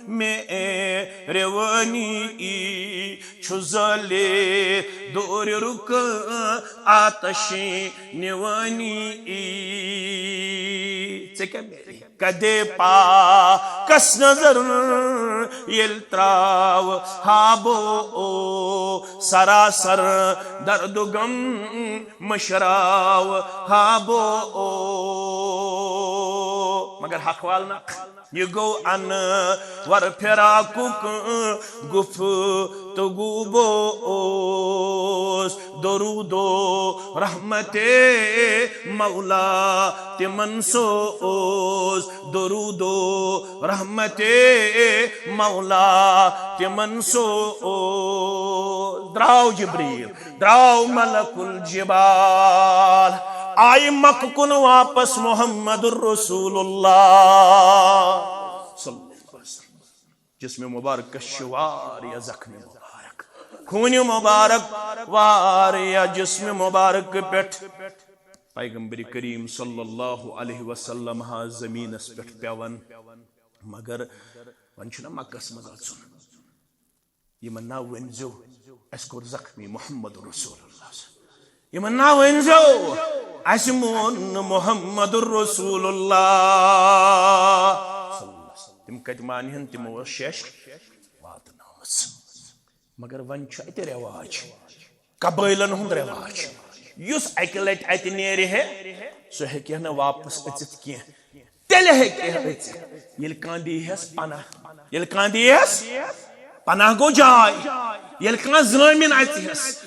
مےٚ روانی چھُ زٲلِتھ دورِ رُکہٕ آتشی نِوانی۔ ژےٚ کیٛاہ میلہِ؟ کدے پاکس نظر ییٚلہِ تراو ہابو او، سراسر درد و غم مشراو ہابو او۔ مگر حق وال نہ، یہِ گوٚو انور فراقُک گفتگو بو اوس، درود و رحمت مولا تِمن سو اوس، درود و رحمت مولا تِمن سو اوس۔ درٛاو جبریل، درٛاو ملک الجبال، آیہِ مکہ کُن واپس محمد رسول اللہ صلی اللہ علیہ وسلم۔ جسم مبارکس چھِ واریاہ زخمی مبارک، خوٗنہِ مبارک واریاہ جسم مبارک پٮ۪ٹھ۔ پیغمبر کریم صلی اللہ علیہ وسلم ہا زمینس پٮ۪ٹھ پٮ۪وان، مگر وۄنۍ چھُنہ مکس منٛز اژُن۔ یِمن نہ ؤنۍزیو، اسہِ کوٚر زخمی محمد رسول اللہ۔ یِمن نہ ؤنۍزیو، اسہِ مون نہٕ محمد رسول اللہ۔ تِم کتہِ مانہِ ہن؟ تِمو ٲس شیش واتنٲومٕژ۔ مگر وۄنۍ چھُ اتہِ رٮ۪واج، قبٲیلن ہُنٛد رٮ۪واج، یُس اکہِ لٹہِ اتہِ نیرِ ہے، سُہ ہیٚکہِ ہے نہٕ واپس أژِتھ کینٛہہ۔ تیٚلہِ ہیٚکہِ ہے أژِتھ، ییٚلہِ کانٛہہ دی ہس پناہ، ییٚلہِ کانٛہہ دی ہس پناہ گوٚو جاے، ییٚلہِ کانٛہہ زٲمِن اژِ ہس۔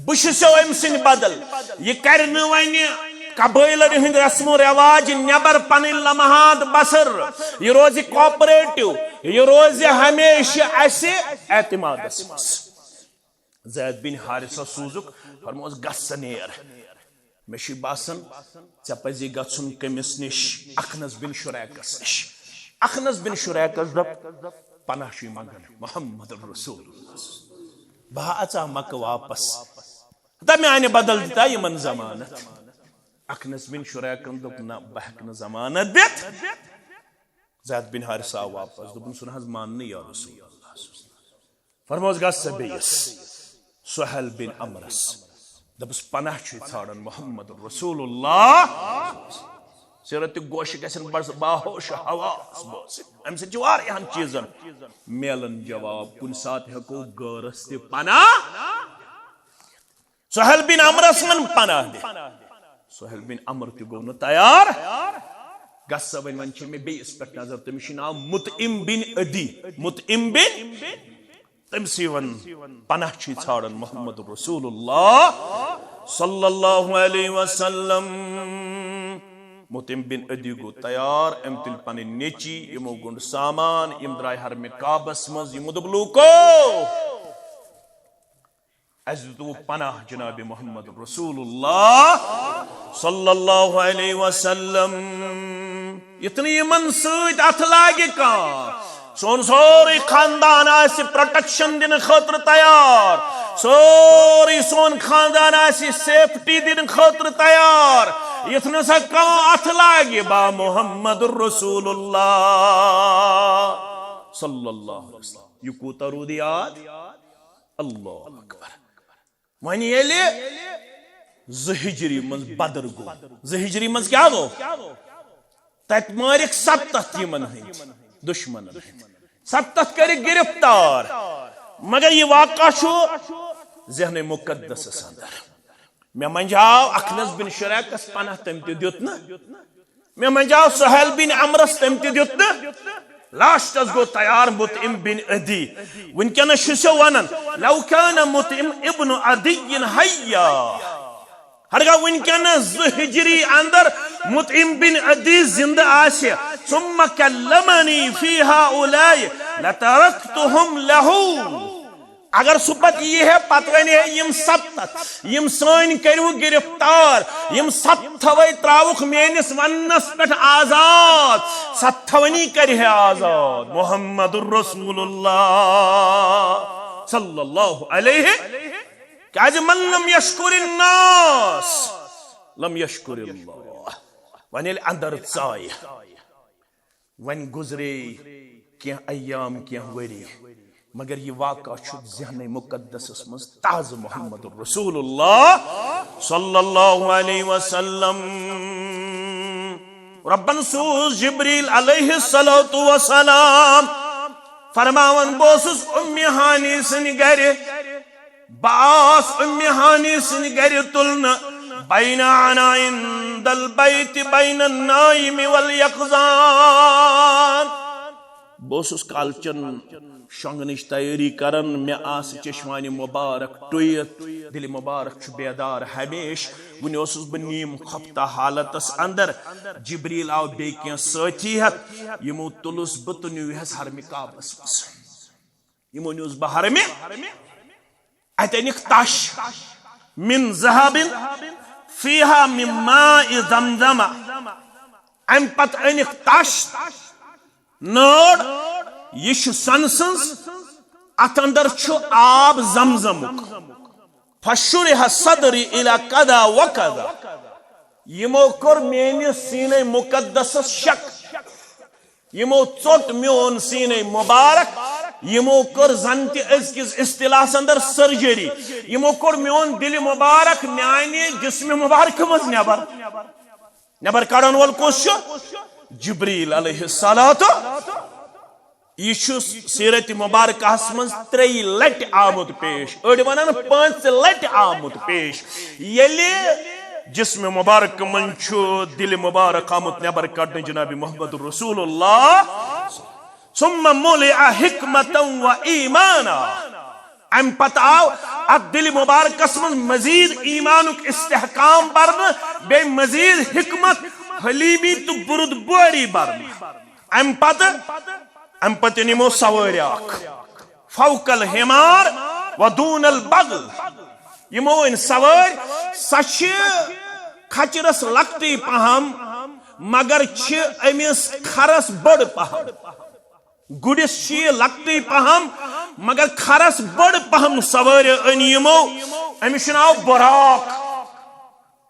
بہٕ چھُسو أمۍ سٕنٛدِ بدل۔ یہِ کرِ نہٕ وۄنۍ قبٲیلن ہٕنٛدۍ رسم و رواج نٮ۪بر پنٕنۍ لمحات بسر۔ یہِ روزِ کوآپریٹو، یہِ روزِ ہمیشہِ اسہِ اعتمادس منٛز۔ زید بن حارثہ سوٗزُکھ، فرموس، "گژھ ژٕ نیر۔ مےٚ چھُے باسان، ژےٚ پزی گژھُن کٔمِس نِش؟ اخنس بن شریقس نِش۔" اخنس بن شریقس دوٚپ، "پناہ چھُے منگان محمد رسول اللہ۔ بہٕ ہا اژا مکہ واپس۔ ہتا میانہِ بدل دِتا یِمن ضمانت۔" اخنس بن شریقن دوٚپ، "نہ، بہٕ ہیٚکہٕ نہٕ ضمانت دِتھ۔" زید بن حارثہ آو واپس، دوٚپُن، "سُہ نہ حظ مان نہٕ یا رسول اللہ۔" فرموس، "گژھ سا بیٚیِس سہیل بن عمرس، دپس، پناہ چھُے ژھانڈان محمد رسول اللہ۔" سیرت تہِ گوشہِ گژھن بس باہوش حواس بوزٕنۍ۔ امہِ سۭتۍ چھِ واریاہن چیٖزن میلان جواب۔ کُنہِ ساتہٕ ہٮ۪کو غٲرس تہِ پناہ۔ سہیل بن عمرس ووٚن پناہ دِ۔ سہیل بن عمر تہِ گوٚو نہٕ تیار۔ گژھ سا وۄنۍ، وۄنۍ چھِ مےٚ بیٚیِس پٮ۪ٹھ نظر، تٔمِس چھُ ناو مطعم بن عدی۔ مطعم بن، تٔمۍ سٕے ووٚن پناہ چھُے ژھانڈان محمد رسول اللہ صلی اللہ علیہ وسلم۔ مطعم بن عدی گوٚو تیار، أمۍ تُلۍ پنٕنۍ نیٚچی، یِمو گوٚنڈ سامان، یِم درٛاے حرمِ کعبس منٛز، یِمو دوٚپ، لوٗکو، اَسہِ دیُتوُ پناہ جناب محمد رسول اللہ صلی اللہ علیہ وسلم۔ یُتھ نہٕ یِمن سۭتۍ اَتھٕ لاگہِ کانٛہہ، سون سورُے خاندان آسہِ پروٹیکشن دِنہٕ خٲطرٕ تیار، سورُے سون خاندان آسہِ سیفٹی دِنہٕ خٲطرٕ تیار۔ یُتھ نہٕ سا کانٛہہ اَتھٕ لاگہِ با محمد رسول اللہ صلی اللہ علیہ وسلم۔ یہِ کوٗتاہ روٗد یاد؟ اللہ اکبر۔ وۄنۍ ییٚلہِ زٕ ہجری منٛز بدر گوٚو، زٕ ہجری منٛز کیٛاہ گوٚو؟ تتہِ مٲرِکھ ستتھ یِمن ہٕنٛدۍ، دُشمنن ہٕنٛدۍ۔ ستتھ کٔرِکھ گرفتار۔ مگر یہِ واقعہ چھُ ذہنِ مقدسس اندر۔ مےٚ منٛجاو اخنس بن شریقس پناہ، تٔمۍ تہِ دیُت نہٕ۔ مےٚ منٛجاو سہیل بن عمرس، تٔمۍ تہِ دیُت نہٕ۔ لاسٹس گوٚو تیار مطعم بن عدی۔ وٕنکیٚنس چھُ سُہ ونان، لو کان مطعم ابن عدی حیا۔ ہرگاہ وٕنکیٚنس زٕ ہجری اندر مطعم بن عدی زندٕ آسہِ، ثم کلمنی فی ہؤلاء لترکتہم لہ۔ اگر سُہ پتہٕ یی ہے، پتہٕ ونہِ ہے، یِم ستتھ، یِم سٲنۍ کٔرِو گرفتار، یِم ستتھوے تراوُکھ میٲنِس وننس پٮ۪ٹھ آزاد، ستتھونی کرِ ہے آزاد محمد رسول اللہ صلی اللہ علیہ۔ کیازِ من لم یشکر الناس لم یشکر اللہ۔ وۄنۍ ییٚلہِ اندر ژایہِ، وۄنۍ گُزرے کینٛہہ ایام، کینٛہہ ؤری، مگر یہِ واقعہ چھُ ذہنِ مقدسس منٛز تازٕ۔ محمد رسول اللہ صلی اللہ علیہ وسلم، ربن سوز جبریل علیہ الصلوۃ والسلام، فرماوان، بہٕ اوسُس اُمہِ ہانی سٕنٛدِ گرِ، بہٕ آس اُمہِ ہانی سٕنٛدِ گرِ تُلنہٕ، بین انا عند البیت بین النائم والیقظان۔ بہٕ اوسُس کالچن شۄنٛگنٕچ تیٲری کران، مےٚ آسہٕ چشمانِ مبارک ٹُوِتھ، دِلِ مبارک چھُ بیدار ہمیشہٕ۔ وُنہِ اوسُس بہٕ نیم خفتہ حالتس اندر، جبریل آو بیٚیہِ کینٛہہ سٲتھی ہٮ۪تھ، یِمو تُلُس بہٕ تہٕ نیوٗہس حرمِ کعبس منٛز۔ یِمو نیوٗس بہٕ حرمہِ، اتہِ أنِکھ تش، من ذہب فیہا من ماء زمزم۔ امہِ پتہٕ أنِکھ تش، نٲر، یہِ چھُ سۄنہٕ سٕنٛز، اتھ اندر چھُ آب زمزمُک۔ فشرح صدری الی کذا و کذا۔ یِمو کوٚر میٲنِس سیٖنَے مُقدسَس شک۔ یِمو ژوٚٹ میون سیٖنَے مُبارک۔ یِمو کٔر زَن تہِ أزکِس اصطلاحَس اندر سرجری۔ یِمو کوٚر میون دِلہِ مُبارک میانہِ جسمِ مُبارکہٕ منٛز نٮ۪بر۔ نٮ۪بر کڑن وول کُس چھُ؟ جبریل علیہ الصلوۃ۔ یہِ چھُ سیرت مبارکہس منٛز ترٛیٚیہِ لٹہِ آمُت پیش، أڑۍ ونان پانٛژِ لٹہِ آمُت پیش۔ ییٚلہِ جسم مبارک منٛز چھُ دِلہِ مبارک آمُت نٮ۪بر کڑنہٕ جناب محمد رسول اللہ، ثم ملئ حکمتا و ایمانا۔ امہِ پتہٕ آو اتھ دِلہِ مبارکس منٛز مزید ایمانُک استحکام برنہٕ، بیٚیہِ مزید حکمت، حلیمی تہٕ بُرد بٲری برنہٕ۔ امہِ پتہٕ، امہِ پتہٕ أنۍ یِمو سوٲرۍ اکھ، فوق الحمار و دون البغل۔ یِمو أنۍ سوٲرۍ، سۄ چھِ کھچرس لۄکٹٕے پہم، مگر چھِ أمِس کھرس بٔڑ پہم۔ گُرِس چھِ یہِ لۄکٹٕے پہم، مگر کھرس بٔڑ پہم سوٲرۍ أنۍ یِمو۔ أمِس چھُ ناو براق۔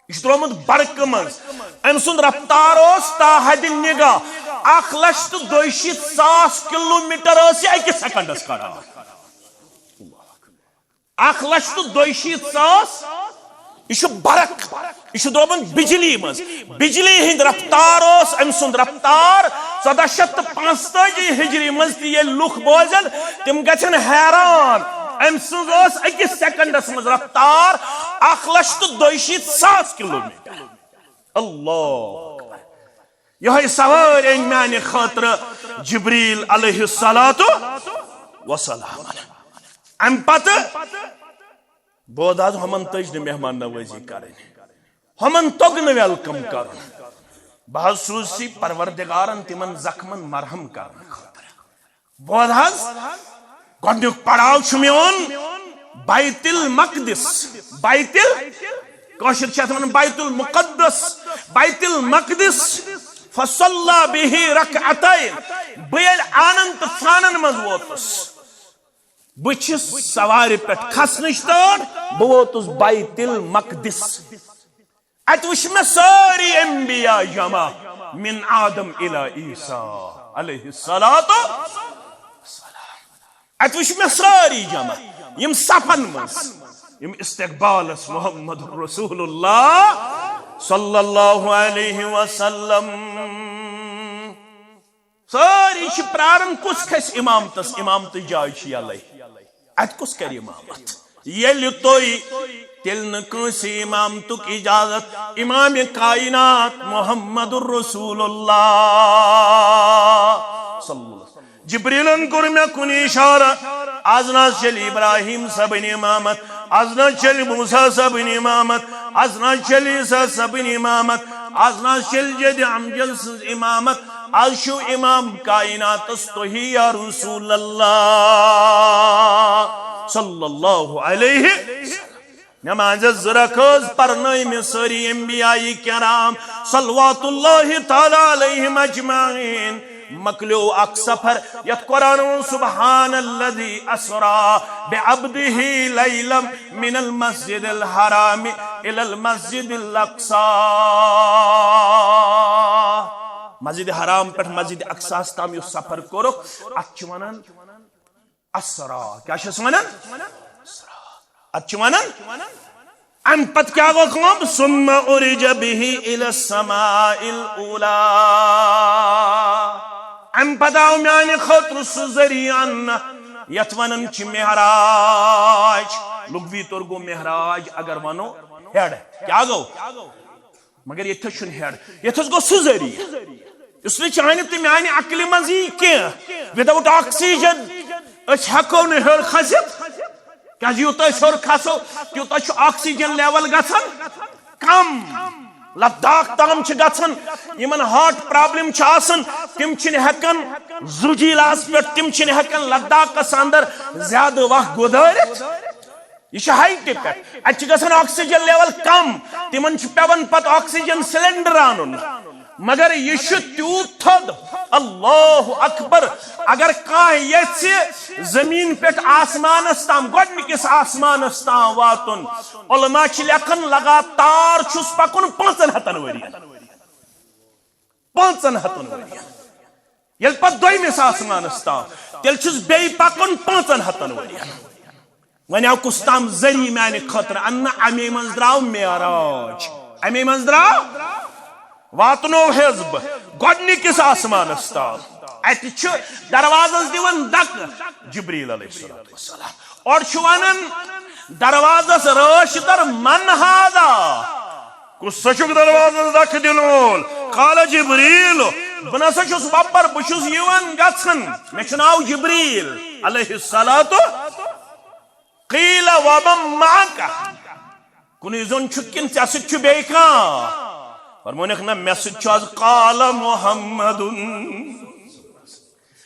یہِ چھُ ترٛوومُت برقہٕ منٛز۔ أمۍ سُنٛد رفتار اوس تا حدِ نگاہ۔ اکھ لچھ تہٕ دۄیہِ شیٖتھ ساس کلوٗمیٹر ٲس یہِ أکِس سیکنڈس کران۔ اکھ لچھ تہٕ دۄیہِ شیٖتھ ساس۔ یہِ چھُ برق۔ یہِ چھُ ترٛوومُت بجلی منٛز۔ بجلی ہٕنٛدۍ رفتار اوس أمۍ سُنٛد رفتار۔ ژۄداہ شیٚتھ تہٕ پانٛژتٲجی ہجری منٛز تہِ ییٚلہِ لُکھ بوزن، تِم گژھن حیران۔ أمۍ سٕنٛز ٲس أکِس سیکنڈس منٛز رفتار۔ اکھ لچھ تہٕ دۄیہِ شیٖتھ ساس کلوٗمیٹر۔ اللہ اکبر۔ یہے سوٲرۍ أنۍ میانہِ خٲطرٕ جبریل علیہ الصلوۃ والسلام۔ امہِ پتہٕ بود حظ ہُمن تٔج نہٕ مہمان نوٲزی کرٕنۍ، ہُمن توٚگ نہٕ welcome کرُن۔ بہٕ حظ سوٗزسی پروردگارن تِمن زخمن مرہم کرنہٕ خٲطرٕ۔ بود حظ، گۄڈنیُک پڑاو چھُ میون بیت المقدس۔ بیت ال-، کٲشِر چھِ اتھ ونان بیت المقدس، بیت المقدس۔ فصلی به رکعتین۔ بہٕ ییٚلہِ آنن تہٕ فانن منٛز ووتُس، بہٕ چھُس سوارِ پٮ۪ٹھ کھسنٕچ تٲر، بہٕ ووتُس بیت المقدس۔ اتہِ وٕچھ مےٚ سٲری انبیاء جمع، من آدم الی عیسیٰ علیہ الصلوۃ والسلام۔ اتہِ وٕچھ مےٚ سٲری جمع، یِم صفن منٛز، یِم استقبالس محمد رسول اللہ صلی اللہ علیہ وسلم۔ سٲری چھِ پراران کُس کھسہِ امامتس، امامتٕچ جاے چھِ یَلَے۔ اتہِ کُس کرِ امامت؟ ییٚلہِ تُہۍ، تیٚلہِ نہٕ کٲنٛسہِ امامتُک اجازت۔ امام کائنات محمد رسول اللہ صلی اللہ علیہ وسلم۔ جبریلن کوٚر مےٚ کُن اشارہ، از نہ چلہِ ابراہیم صٲبٕنۍ امامت، از نہ چلہِ موسیٰ صٲبٕنۍ امامت، از نہ چلہِ عیسیٰ صٲبٕنۍ امامت، از نہ چلہِ جد امجد سٕنٛز امامت۔ از چھُ امام کائناتس تُہی یا رسول اللہ صلی اللہ علیہ وسلم۔ نمازس زٕ رکٲژ پرنٲے مےٚ سٲری انبیاء کرام صلوات اللہ تعالی علیہم اجمعین۔ مۄکلیو اکھ سفر یتھ قرآن ووٚن، سبحان الذی اسری بعبدہ لیلا من المسجد الحرام الی المسجد الاقصی۔ مسجد حرام پٮ۪ٹھ مسجد اقصیٰ ہس تام یُس سفر کوٚرُکھ، اتھ چھِ ونان اسری۔ کیٛاہ چھِس ونان؟ اسری۔ اتھ چھِ ونان۔ امہِ پتہٕ کیٛاہ گوٚو کٲم؟ ثم عرج به الی السماء الاولی۔ امہِ پتہٕ آو میانہِ خٲطرٕ سُہ ذٔریعہٕ اننہٕ یتھ ونان چھِ معراج۔ لغوی طور گوٚو معراج اگر ونو ہیٚڑ۔ کیٛاہ گوٚو؟ مگر ییٚتہِ تھَس چھُنہٕ ہیٚڑ، ییٚتہِ تھَس گوٚو سُہ ذٔریعہٕ یُس نہٕ چانہِ تہٕ میانہِ عقلہِ منٛز یی کینٛہہ۔ Without oxygen أسۍ ہٮ۪کو نہٕ ہیوٚر کھٔسِتھ، کیٛازِ یوٗتاہ أسۍ ہیوٚر کھسو، تیوٗتاہ چھُ oxygen level گژھان کم۔ لداخ تام چھِ گژھان، یِمن heart problem چھِ آسان، تِم چھِنہٕ ہٮ۪کان زُجیٖلاہس پٮ۪ٹھ، تِم چھِنہٕ ہٮ۪کان لداخس اندر زیادٕ وقت گُزٲرِتھ۔ یہِ چھِ ہایٹہِ پٮ۪ٹھ۔ اتہِ چھِ گژھان oxygen level کم، تِمن چھُ پٮ۪وان پتہٕ oxygen cylinder انُن۔ مگر یہِ چھُ تیوٗت تھوٚد، اللہ اکبر۔ اگر کانٛہہ یژھِ زمین پٮ۪ٹھ آسمانس تام، گۄڈنِکِس آسمانس تام واتُن، علماء چھِ لیکھان لگاتار چھُس پکُن پانٛژن ہتن ؤرین۔ پانٛژن ہتن ؤرین۔ ییٚلہِ پتہٕ دوٚیمِس آسمانس تام، تیٚلہِ چھُس بیٚیہِ پکُن پانٛژن ہتن ؤرین۔ وۄنۍ آو کُس تام ذٔریعہٕ میانہِ خٲطرٕ اننہٕ، امے منٛز درٛاو معراج، امے منٛز درٛاو، واتنوو حزب گۄڈنِکِس آسمانس تام۔ اتہِ چھُ دروازس دِوان دکہٕ جبریل علیہ الصلوۃ والسلام، اورٕ چھُ ونان دروازس رٲچھ در، من ہذا؟ کُس سا چھُکھ دروازس دکہٕ دِنہٕ وول؟ قال جبریل، بہٕ نسا چھُس وۄپر، بہٕ چھُس یِوان گژھان، مےٚ چھُ ناو جبریل علیہ الصلوۃ۔ قیل ومن معک؟ کُنُے زوٚن چھُکھ کِنہٕ ژےٚ سۭتۍ چھُ بیٚیہِ کانٛہہ؟ فرمونکھ، نہ، مےٚ سۭتۍ چھُ از۔ قال محمد۔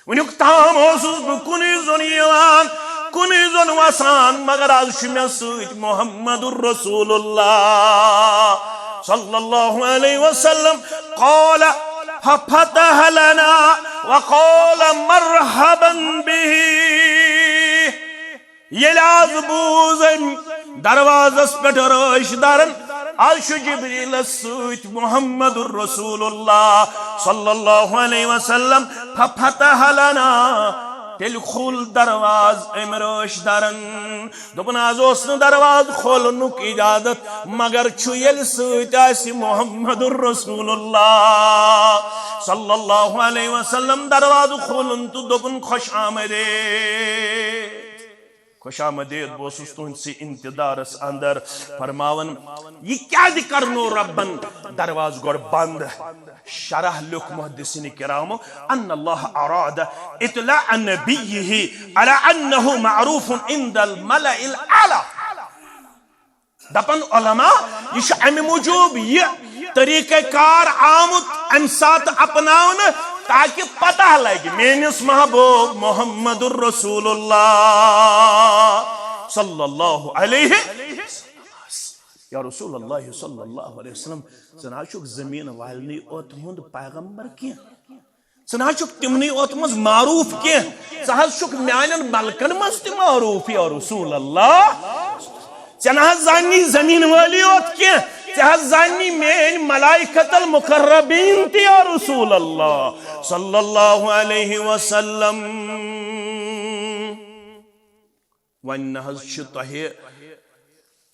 وٕنیُک تام اوسُس بہٕ کُنُے زوٚن یِوان، کُنُے زوٚن وسان، مگر از چھُ مےٚ سۭتۍ محمد رسول اللہ صلی اللہ علیہ وسلم۔ قال ففتح لنا وقال مرحبا به۔ ییٚلہِ از بوٗز أمۍ دروازس پٮ۪ٹھ رٲچھ درن، از چھُ جبریلس سۭتۍ محمد رسول اللہ صلی اللہ علیہ وسلم، ففتح لنا، تیٚلہِ کھوٗل دروازٕ أمۍ رٲچھ درن۔ دوٚپُن، از اوس نہٕ دروازٕ کھولنُک اجازت، مگر چھُ ییٚلہِ سۭتۍ آسہِ محمد رسول اللہ صلی اللہ علیہ وسلم دروازٕ کھولُن تہٕ دوٚپُن، خوش آمدید۔ خوش آمدید، بہٕ اوسُس تُہنٛدسٕے انتظارس اندر۔ فرماوان، یہِ کیازِ کرنو ربن دروازٕ گۄڈٕ بند؟ شرح لیوٚکھ محدثین کرامو، ان اللہ اراد اطلاع نبیہ علی انہ معروف عند الملأ الاعلی۔ دپن علماء، یہ چھ امہ موجوب یہ طریقہ کار آمت امہ ساتہٕ اپناونہٕ، تاکہ پتہ لگہِ میٲنِس محبوب محمد رسول اللہ صلی اللہ علیہ۔ یا رسول اللہ صلی اللہ علیہ وسلم، ژٕ نہ حظ چھُکھ زمین والنٕے اوت ہُنٛد پیغمبر کینٛہہ۔ ژٕ نہ حظ چھُکھ تِمنٕے اوت منٛز معروف کینٛہہ، ژٕ حظ چھُکھ میانٮ۪ن ملکن منٛز تہِ معروف، یا رسول اللہ۔ ژےٚ نہ حظ زاننی زمین وٲلی اوت کینٛہہ، ژےٚ حظ زاننی میٲنۍ ملائکۃ المقربین تہِ، یا رسول اللہ صلی اللہ علیہ وسلم۔ وۄنۍ نہ حظ چھِ تۄہہِ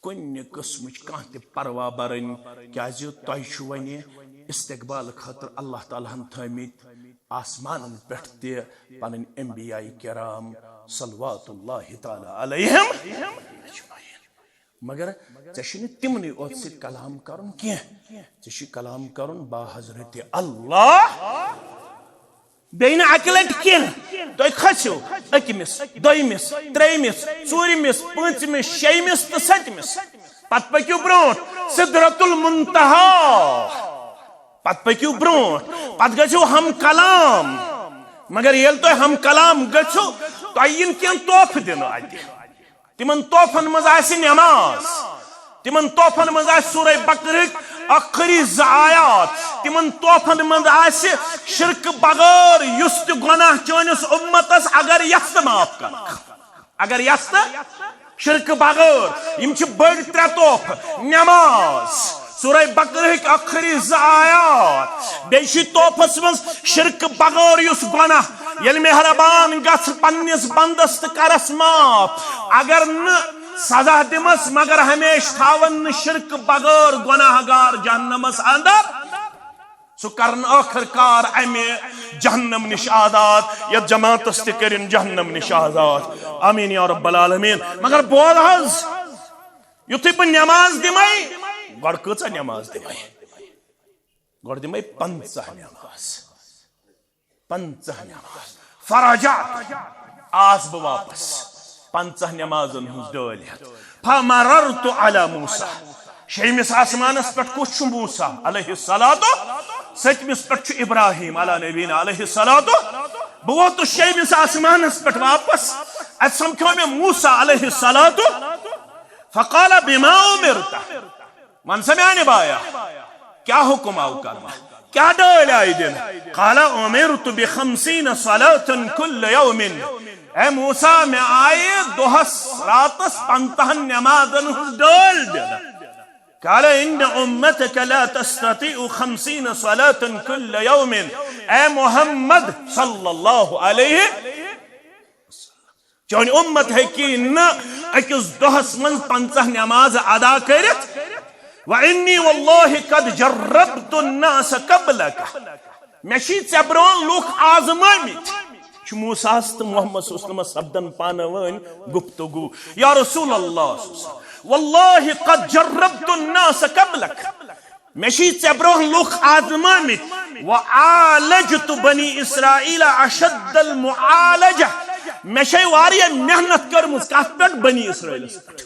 کُنہِ قٕسمٕچ کانٛہہ تہِ پروا برٕنۍ، کیازِ تۄہہِ چھُ وۄنۍ استقبال خٲطرٕ اللہ تعالیٰ ہن تھٲمٕتۍ آسمانن پٮ۪ٹھ تہِ پنٕنۍ انبیاء کرام صلوات اللہ تعالیٰ علیہم اجمعین۔ مگر ژےٚ چھُنہٕ تِمنٕے اوت سۭتۍ کلام کرُن کینٛہہ، ژےٚ چھُے کلام کرُن با حضرت اللہ۔ بیٚیہِ نہٕ اَکہِ لَٹہِ کینٛہہ۔ تُہۍ کھٔسِو أکمِس، دوٚیمِس، ترٛیٚیمِس، ژوٗرمِس، پٲنٛژمِس، شیٚیمِس تہٕ سٔتمِس۔ پتہٕ پٔکِو برٛونٛٹھ سدرۃ المنتہا۔ پتہٕ پٔکِو برٛونٛٹھ، پتہٕ گٔژھِو ہم کلام۔ مگر ییٚلہِ تُہۍ ہم کلام گٔژھِو، تۄہہِ یِن کینٛہہ تحفہٕ دِنہٕ اَتہِ۔ تِمن تحفن منٛز آسہِ نماز، تِمن تحفن منٛز آسہِ سورہ بقرہٕکۍ ٲخری زٕ آیات، تِمن تحفن منٛز آسہِ شرک بغٲر یُس تہِ گۄناہ چٲنِس اُمتس اگر یژھ تہٕ معاف کرکھ، اگر یژھ تہٕ شرک بغٲر۔ یِم چھِ بٔڑۍ ترٛےٚ تحفہٕ، نماز، سورہ بقرہٕکۍ ٲخری زٕ آیات، بیٚیہِ چھِ تحفس منٛز شرک بغٲر یُس گۄناہ، ییٚلہِ مہربان گژھ پننِس بندس تہٕ کرس معاف، اگر نہٕ سزا دِمس مگر ہمیشہِ تھاون نہٕ شرک بغٲر گۄناہ گار جہنمس اندر، سُہ کرن ٲخر کار امہِ جہنم نِش آزاد، یتھ جماعتس تہِ کٔرِن جہنم نِش آزاد۔ آمین یا رب العالمین۔ مگر بوز حظ، یُتھُے بہٕ نماز دِمے، گۄڈٕ کۭژاہ نماز دِمے؟ گۄڈٕ دِمے پنٛژاہ نماز۔ پنٛژاہ نماز۔ فرجعت، آس بہٕ واپس پنٛژاہ نمازن ہٕنٛز ڈٲلۍ ہٮ۪تھ۔ فمررت علی موسیٰ، شیٚیمِس آسمانس پٮ۪ٹھ کُس چھُ؟ موسیٰ علیہ الصلوۃ۔ سٔتمِس پٮ۪ٹھ چھُ ابراہیم علی نبینا علیہ الصلوۃ۔ بہٕ ووتُس شیٚیمِس آسمانس پٮ۪ٹھ واپس، اتہِ سمکھیو مےٚ موسیٰ علیہ الصلوۃ۔ فقال بما امرت، ون سا میانہِ بایا، کیا حکم آو کرنہٕ؟ کیا ڈٲلۍ آیہِ دِنہٕ؟ قال امرت بخمسین صلاة کل یوم۔ اے موسیٰ، مےٚ آیہِ دۄہس راتس پنٛژاہن نمازن ہٕنٛز ڈٲلۍ دِنہٕ۔ قال ان امتک لا تستطيع خمسين صلاة كل يوم۔ اے محمد صلی اللہ علیہ، چٲنۍ اُمت ہیٚکہِ نہٕ أکِس دۄہس منٛز پنٛژاہ نماز ادا کٔرِتھ۔ وإني والله قد جربت الناس قبلك۔ مےٚ چھِ ژےٚ برونٛہہ لُکھ آزمٲمٕتۍ۔ چھُ موسیٰ ہس تہٕ محمد صلی اللہ علیہ وسلمس سپدان پانہٕ وٲنۍ گفتگو۔ یا رسول اللہ صلی اللہ علیہ وسلم، والله قد جربت الناس قبلك۔ مےٚ چھِ ژےٚ برونٛہہ لُکھ آزمٲمٕتۍ۔ وعالجت بني اسرائيل اشد المعالجة۔ مےٚ چھے واریاہ محنت کٔرمٕژ۔ کتھ پٮ۪ٹھ؟ بنی اسرائیلس پٮ۪ٹھ۔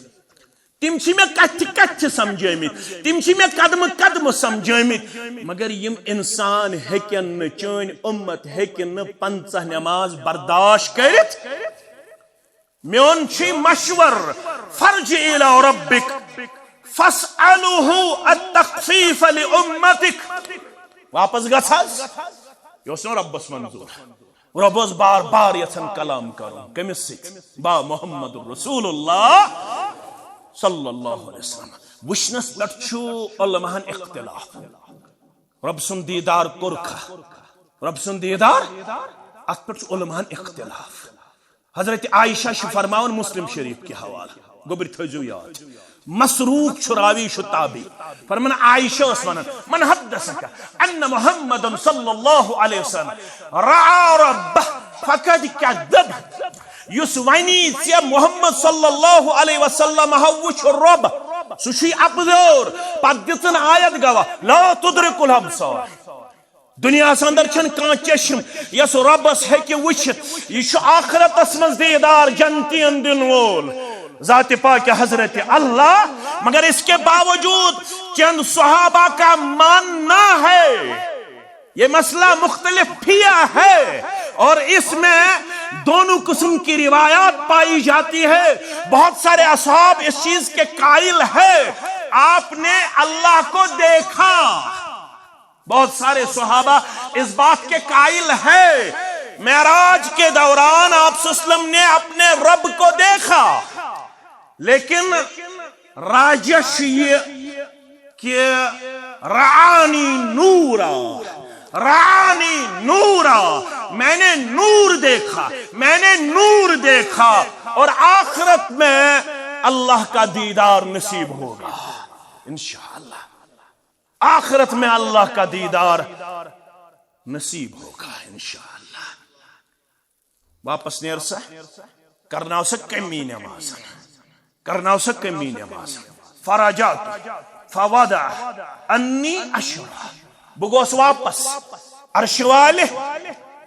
تِم چھِ مےٚ کتھِ کتھِ سمجھٲمٕتۍ، تِم چھِ مےٚ قدمہٕ قدمہٕ سمجھٲمٕتۍ۔ مگر یِم انسان ہیٚکن نہٕ، چٲنۍ اُمت ہیٚکہِ نہٕ پنٛژاہ نماز برداشت کٔرِتھ۔ میون چھُے مشور، فرجع الى ربك فاسأله التخفيف لأمتك۔ واپس گژھ حظ، یہِ اوس نہٕ رۄبس منظور۔ رۄب اوس بار بار یژھان کلام کرُن۔ کٔمِس سۭتۍ؟ با محمد رسول اللہ صلی اللہ علیہ وسلم۔ وٕچھنس پٮ۪ٹھ چھُ علماہن اختلاف۔ رۄب سُنٛد دیٖدار کوٚرکھا؟ رۄب سُنٛد دیٖدار، اتھ پٮ۪ٹھ چھُ علماہن اختلاف۔ حضرت عائشہ چھِ فرماوان مسلم شریف کہِ حوالہٕ، گوٚبرۍ تھٲیزیو یاد۔ مسروق چھُ راوی، چھُ تابعی۔ فرمان عائشہ ٲس ونان، من حدثك ان محمدا صلی اللہ علیہ وسلم رأى ربه فقد كذب۔ یُس ونی ژےٚ محمد صلی اللہ علیہ وسلم ہا وُچھ رۄب، سُہ چھُے اپزور۔ پتہٕ دِژٕن آیت گواہ، لا تدرک الابصار۔ دنیاہس اندر چھنہٕ کانٛہہ چشم یس رۄبس ہیٚکہِ وٕچھِتھ۔ یہِ چھُ آخرتس منٛز دیدار جنتین دِنہٕ وول ذات پاک حضرت اللہ۔ مگر اس کے باوجود چند صحابہ کا ماننا ہے، یہ مسئلہ مختلف پھیا ہے، اور اس میں دونوں قسم کی روایات پائی جاتی ہے۔ بہت سارے اصحاب اس چیز کے قائل ہے، آپ نے اللہ کو دیکھا۔ بہت سارے صحابہ اس بات کے قائل ہے، معراج کے دوران آپ صلی اللہ علیہ وسلم نے اپنے رب کو دیکھا، لیکن راجش یہ کہ رآنی نورا، رآنی نورا، میں نے نور دیکھا، میں نے نور دیکھا، اور آخرت میں اللہ کا دیدار نصیب ہوگا انشاءاللہ۔ آخرت میں اللہ کا دیدار نصیب ہوگا انشاءاللہ۔ واپس نیر سا، کرناو سا کمی نماز، کرناو سا کمی نماز۔ فرجعت فوضع عنی عشرا، بہٕ گوس واپس۔ عرش والہِ،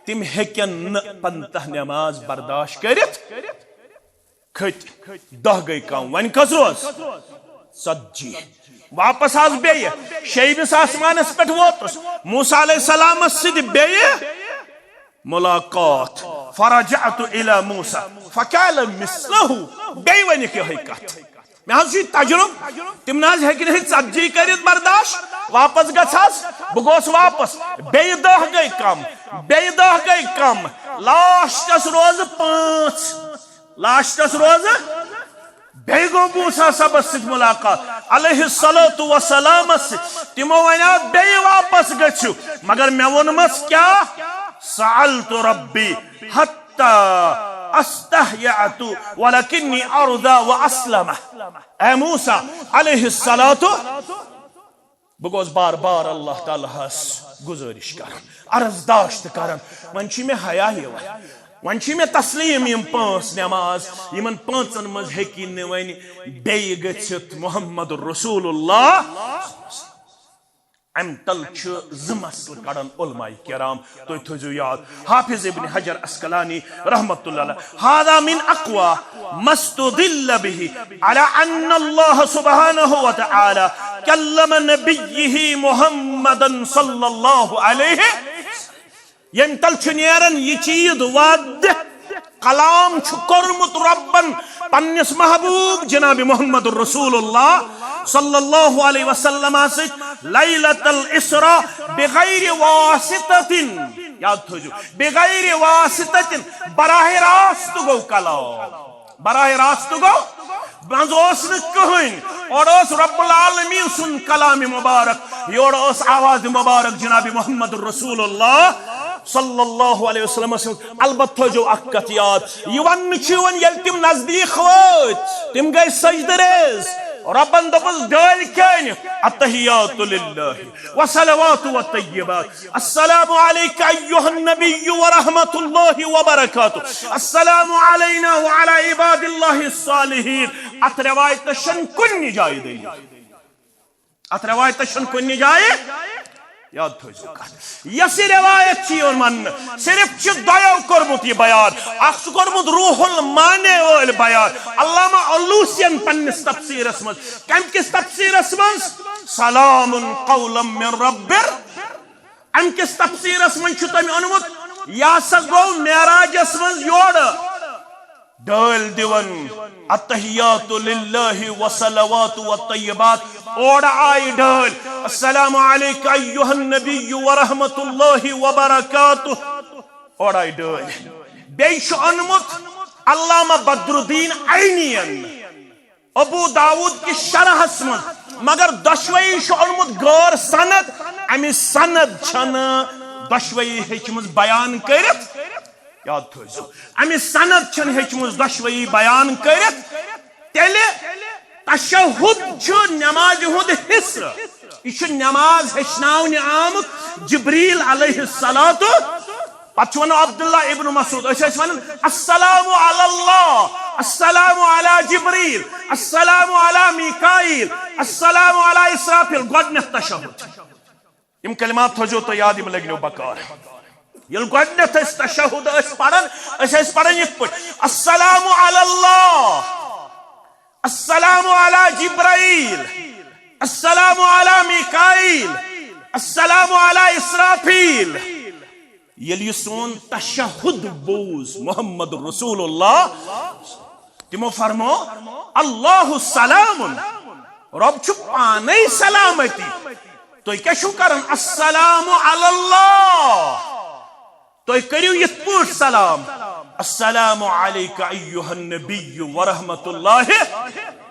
تِم ہیٚکن نہٕ پنٛژاہ نماز برداشت کٔرِتھ۔ کھٔتۍ، دَہ گٔے کم، وۄنۍ کٔژ روز؟ ژتجی۔ واپس آس بیٚیہِ، شیٚیمِس آسمانس پٮ۪ٹھ ووتُس، موسیٰ علیہ السلامس سۭتۍ بیٚیہِ ملاقات۔ فرجعت الی موسیٰ فقال مثلہ، بیٚیہِ ؤنِکھ یِہوٚے کتھ۔ مےٚ حظ چھُ یہِ تجربہٕ، تِم نہ حظ ہیٚکہِ نہٕ یہِ ژتجی کٔرِتھ برداشت۔ واپس گژھ حظ، بہٕ گوس واپس، بیٚیہِ دَہ گٔے کم، بیٚیہِ دَہ گٔے کم، لاسٹس روزٕ پانٛژھ۔ لاسٹس روزٕ بیٚیہِ گوٚو موسیٰ صٲبس سۭتۍ ملاقات علیہ الصلوۃ والسلامس سۭتۍ۔ تِمو ونیو، بیٚیہِ واپس گٔژھِو، مگر مےٚ ووٚنمس کیٛاہ؟ سألت ربی حتی استحیأت ولکنی ارضی واسلمہ۔ اے موسیٰ علیہ الصلوۃ، بہٕ گوس بار بار اللہ تعالیٰ ہس گزٲرِش کران، عرض داشت کران۔ وۄنۍ چھُ مےٚ حیا یِوان، وۄنۍ چھُ مےٚ تسلیم یِم پانٛژھ نماز، یِمن پانٛژن منٛز ہیٚکہِ نہٕ وۄنۍ بیٚیہِ گٔژھِتھ محمد رسول اللہ۔ امہِ تل چھِ زٕ مسلہٕ کڑان علماء کرام۔ تُہۍ تھٲوزیو یاد، حافظ ابن حجر عسقلانی رحمۃ اللہ علیہ، هذا من اقوى ما استدل به على ان الله سبحانه وتعالى كلم نبيه محمدا صلى الله عليه۔ ییٚمہِ تل چھُ نیران یہِ چیٖز واضح، کلام چھُ کوٚرمُت رۄبن پننِس محبوب جناب محمد رسول اللہ صلی اللہ علیہ وسلم سۭتۍ لیلۃ الاسراء بغیر واسطۃ۔ یاد تھٲوزیو، بغیر واسطۃ، براہ راست گوٚو کلام، براہ راست گوٚو، منٛز اوس نہٕ کٕہٕنۍ۔ اورٕ اوس رب العالمین سُنٛد کلام مبارک، یورٕ ٲس آواز مبارک جناب محمد رسول اللہ صلی اللہ علیہ وسلم سٕنٛز۔ البتہ تھٲوزیو اکھ کتھ یاد، یہِ وننہٕ چھُ یِوان، ییٚلہِ تِم نزدیٖک وٲتۍ، تِم گٔے سجدٕ ریز، رۄبن دوٚپُس، ڈٲلۍ کٔنۍ، التحیات للہ والصلوات والطیبات، السلام علیک ایھا النبی ورحمۃ اللہ وبرکاتہ، السلام علینا وعلی عباد اللہ الصالحین۔ اتھ روایتس چھنہٕ کُنہِ جایہِ دٔلیٖل۔ اتھ روایتس چھنہٕ کُنہِ جایہِ، یاد تھٲوزیو کتھ، یۄس یہِ روایت چھِ یِوان وننہٕ، صرف چھِ دۄیو کوٚرمُت یہِ بیان۔ اکھ چھُ کوٚرمُت روح المانی وٲلۍ بیان، علامہ علوسین پننِس تفسیرس منٛز۔ کمہِ کِس تفسیرس منٛز؟ سلام قولا من رب۔ امہِ کِس تفسیرس منٛز چھُ تٔمۍ اوٚنمُت، یہِ ہسا گوٚو معراجس منٛز یورٕ ڈٲلۍ دِوان، التحیات للہ والصلوات والطیبات، اورٕ آیہِ ڈٲلۍ، السلام علیک ایھا النبی ورحمۃ اللہ وبرکاتہ، اورٕ آیہِ ڈٲلۍ۔ بیٚیہِ چھُ اوٚنمُت علامہ بدر الدین عینین ابو داؤد کِس شرحس منٛز، مگر دۄشوٕے چھُ اوٚنمُت غٲر سند، امِچ سند چھنہٕ دۄشوٕے ہیٚچھمٕژ بیان کٔرِتھ۔ یاد تھٲوزیو، امِچ سند چھنہٕ ہیٚچھمٕژ دۄشوٕے بیان کٔرِتھ۔ تیٚلہِ تشہد چھُ نمازِ ہُنٛد حصہٕ، یہِ چھُ نماز ہیٚچھناونہِ آمُت جبریل علیہ الصلوۃ پتہٕ چھُ ونان عبداللہ ابن مسعود، أسۍ ٲسۍ ونان، "السلام علی اللہ، السلام علی جبریل، السلام علی میکائیل، السلام علی اسرافیل"، گۄڈٕنیتھ تشہد۔ یِم کلمات تھٲوزیو تُہۍ یاد، یِم لٔگنو بکار۔ ییٚلہِ گۄڈٕنیتھ أسۍ تشہد ٲسۍ پران، أسۍ ٲسۍ پران یِتھ پٲٹھۍ، "السلام علی اللہ، السلام علی جبرائیل، السلام علی میکائیل، السلام علی اسرافیل"۔ ییٚلہِ یہِ سون تشہد بوٗز محمد رسول اللہ، تِمو فرمو، "اللہ سلام، رۄب چھُ پانے سلامتی، تُہۍ کیٛاہ چھِو کران؟ السلام علی اللہ، تُہۍ کٔرِو یِتھ پٲٹھۍ سلام، السلام علیک ایھا النبی ورحمۃ اللہ،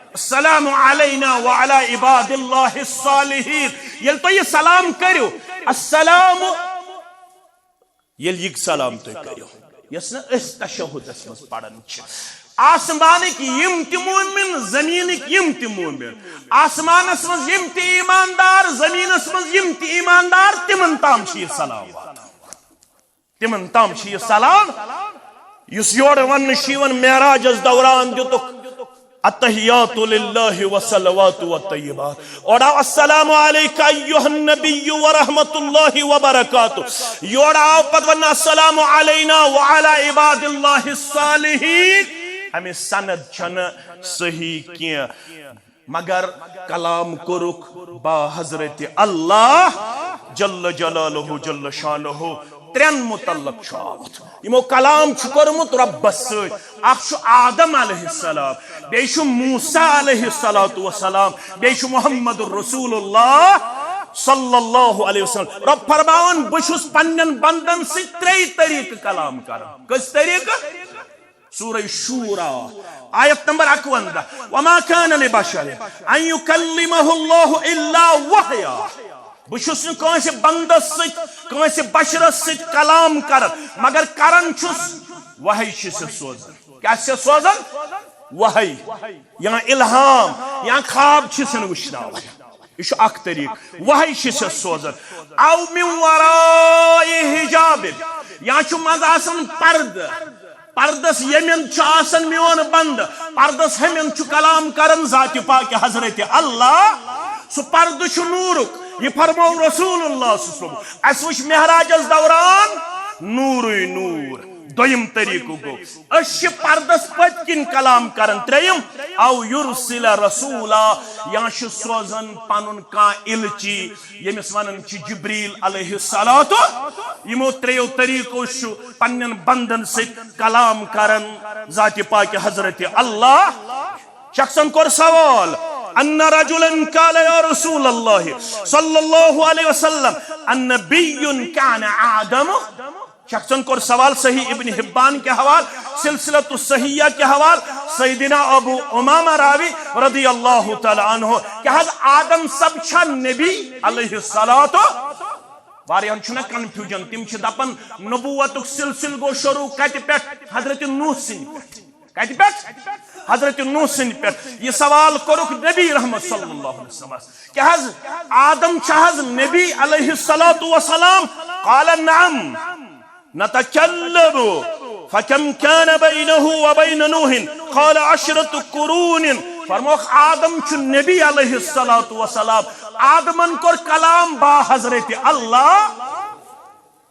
السلام علینا وعلی عباد اللہ الصالحین"۔ ییٚلہِ تُہۍ یہِ سلام کٔرِو، السلام، ییٚلہِ یہِ سلام تُہۍ کٔرِو، یۄس نہٕ أسۍ تشہدس منٛز پران چھِ، آسمانٕکۍ یِم تہِ مومن، زمینٕکۍ یِم تہِ مومن، آسمانس منٛز یِم تہِ ایماندار، زمینس منٛز یِم تہِ ایماندار، تِمن تام چھُ یہِ سلام واتان۔ تِمن تام چھُ یہِ سلام، یُس یورٕ وننہٕ چھُ یِوان معراجس دوران دِتُکھ، "التحیات للہ والصلوات والطیبات"۔ اورٕ آو، "السلام علیک ایھا النبی ورحمۃ اللہ وبرکاتہ"۔ یورٕ آو پتہٕ وننہٕ، "السلام علینا وعلی عباد اللہ الصالحین"۔ اَمِچ سند چھنہٕ صحیح کینٛہہ، مگر کلام کوٚرُکھ با حضرت اللہ جل جلالہ جل شانہ۔ ترٛٮ۪ن متعلق چھُ آمُت۔ یِمو کلام چھُ کوٚرمُت رۄبس سۭتۍ۔ اکھ چھُ آدم علیہ السلام، بیٚیہِ چھُ موسیٰ علیہ الصلوۃ والسلام، بیٚیہِ چھُ محمد رسول اللہ صلی اللہ علیہ وسلم۔ رۄب فرماوان، "بہٕ چھُس پننٮ۪ن بندن سۭتۍ ترٛیٚیہِ طریٖقہٕ کلام کران۔" کٔژ طریٖقہٕ؟ سورہ شورا، آیت نمبر اکوَنزاہ، "وما كان لبشر ان يكلمه الله الا وحيا"۔ بہٕ چھُس نہٕ کٲنٛسہِ بندس سۭتۍ، کٲنٛسہِ بشرس سۭتۍ کلام کران، مگر کران چھُس وحی چھِ سۄ سوزان۔ کیٛاہ چھِ سوزان؟ وحی یا الہام یا خواب چھِ سن وٕچھناوان۔ یہِ چھُ اکھ طریٖقہٕ، وحی چھِ سۄ سوزان۔ او من وراء حجاب، یا چھُ منٛزٕ آسان پردٕ۔ پردس ییٚمٮ۪ن چھُ آسان میون بندٕ، پردس ہیٚمٮ۪ن چھُ کلام کران ذاتِ پاک حضرت اللہ۔ سُہ پردٕ چھُ نوٗرُک۔ یہِ فرموو رسول اللہ صلی اللہ علیہ وسلم۔ اسہِ وٕچھ معراجس دوران نوٗرٕے نوٗر۔ دوٚیِم طریٖقہٕ گوٚو، أسۍ چھِ پردس پٔتۍ کِنۍ کلام کران۔ ترٛیٚیِم، او یرسل رسولا، یا چھُ سوزان پنُن کانٛہہ الچی، ییٚمِس ونان چھِ جبریل علیہ الصلوۃ۔ یِمو ترٛیٚیو طریٖقو چھُ پننٮ۪ن بندن سۭتۍ کلام کران ذاتِ پاک حضرت اللہ۔ شخصن کوٚر سوال، ان رجلا قال یا رسول اللہ صلی اللہ علیہ وسلم، النبی کان آدم؟ شخصن کوٚر سوال صحیح ابن حبان کہِ حوال، سلسلۃ الصحیحہ کہِ حوال، سیدنا ابو امامہ راوی رضی اللہ تعالیٰ عنہ، کیٛاہ حض آدم صٲب چھا نبی علیہ الصلوۃ؟ واریاہن چھُنہ کنفیوجن، تِم چھِ دپان نبوتُک سلسلہٕ گوٚو شروع کتہِ پٮ۪ٹھ؟ حضرت نوح سٕنٛدِ پٮ۪ٹھ۔ کتہِ پٮ۪ٹھ؟ حضرت نوح سٕنٛدِ پٮ۪ٹھ۔ یہِ سوال کوٚرُکھ نبی رحمت صلی اللہ علیہ وسلمس، کیٛاہ حض آدم چھا حض نبی علیہ الصلوۃ والسلام؟ قال نعم، نتکلم، فکم کان بینہ و بین نوح؟ قال عشرۃ قرون۔ فرموکھ آدم چھُ نبی علیہ الصلوۃ والسلام، آدمن کوٚر کلام با حضرت اللہ۔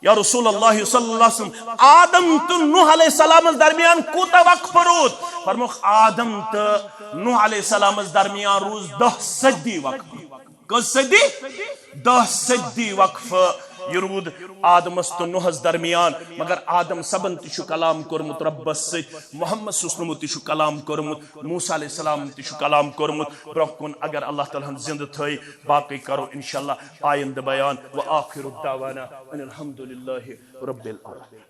یا رسول اللہ صلی اللہ علیہ وسلم، آدم تہٕ نوح علیہ السلامس درمیان کوٗتاہ وقفہٕ روٗد؟ فرموکھ آدم تہٕ نوح علیہ السلامس درمیان روٗز دَہ صدی وقفہٕ۔ کٔژ صدی؟ دَہ صدی وقفہٕ۔ یہِ روٗد آدمس تہٕ نوحس درمیان، مگر آدم صٲبن تہِ چھُ کلام کوٚرمُت رۄبس سۭتۍ، محمد صلی اللہ علیہ وسلمو تہِ چھُ کلام کوٚرمُت، موسیٰ علیہ السلام تہِ چھُ کلام کوٚرمُت۔ برونٛہہ کُن اگر اللہ تعالیٰ ہن زندٕ تھٲے، باقٕے کرو انشاءاللہ آیندٕ بیان۔ وآخر دعوانا ان الحمد للہ رب العالمین۔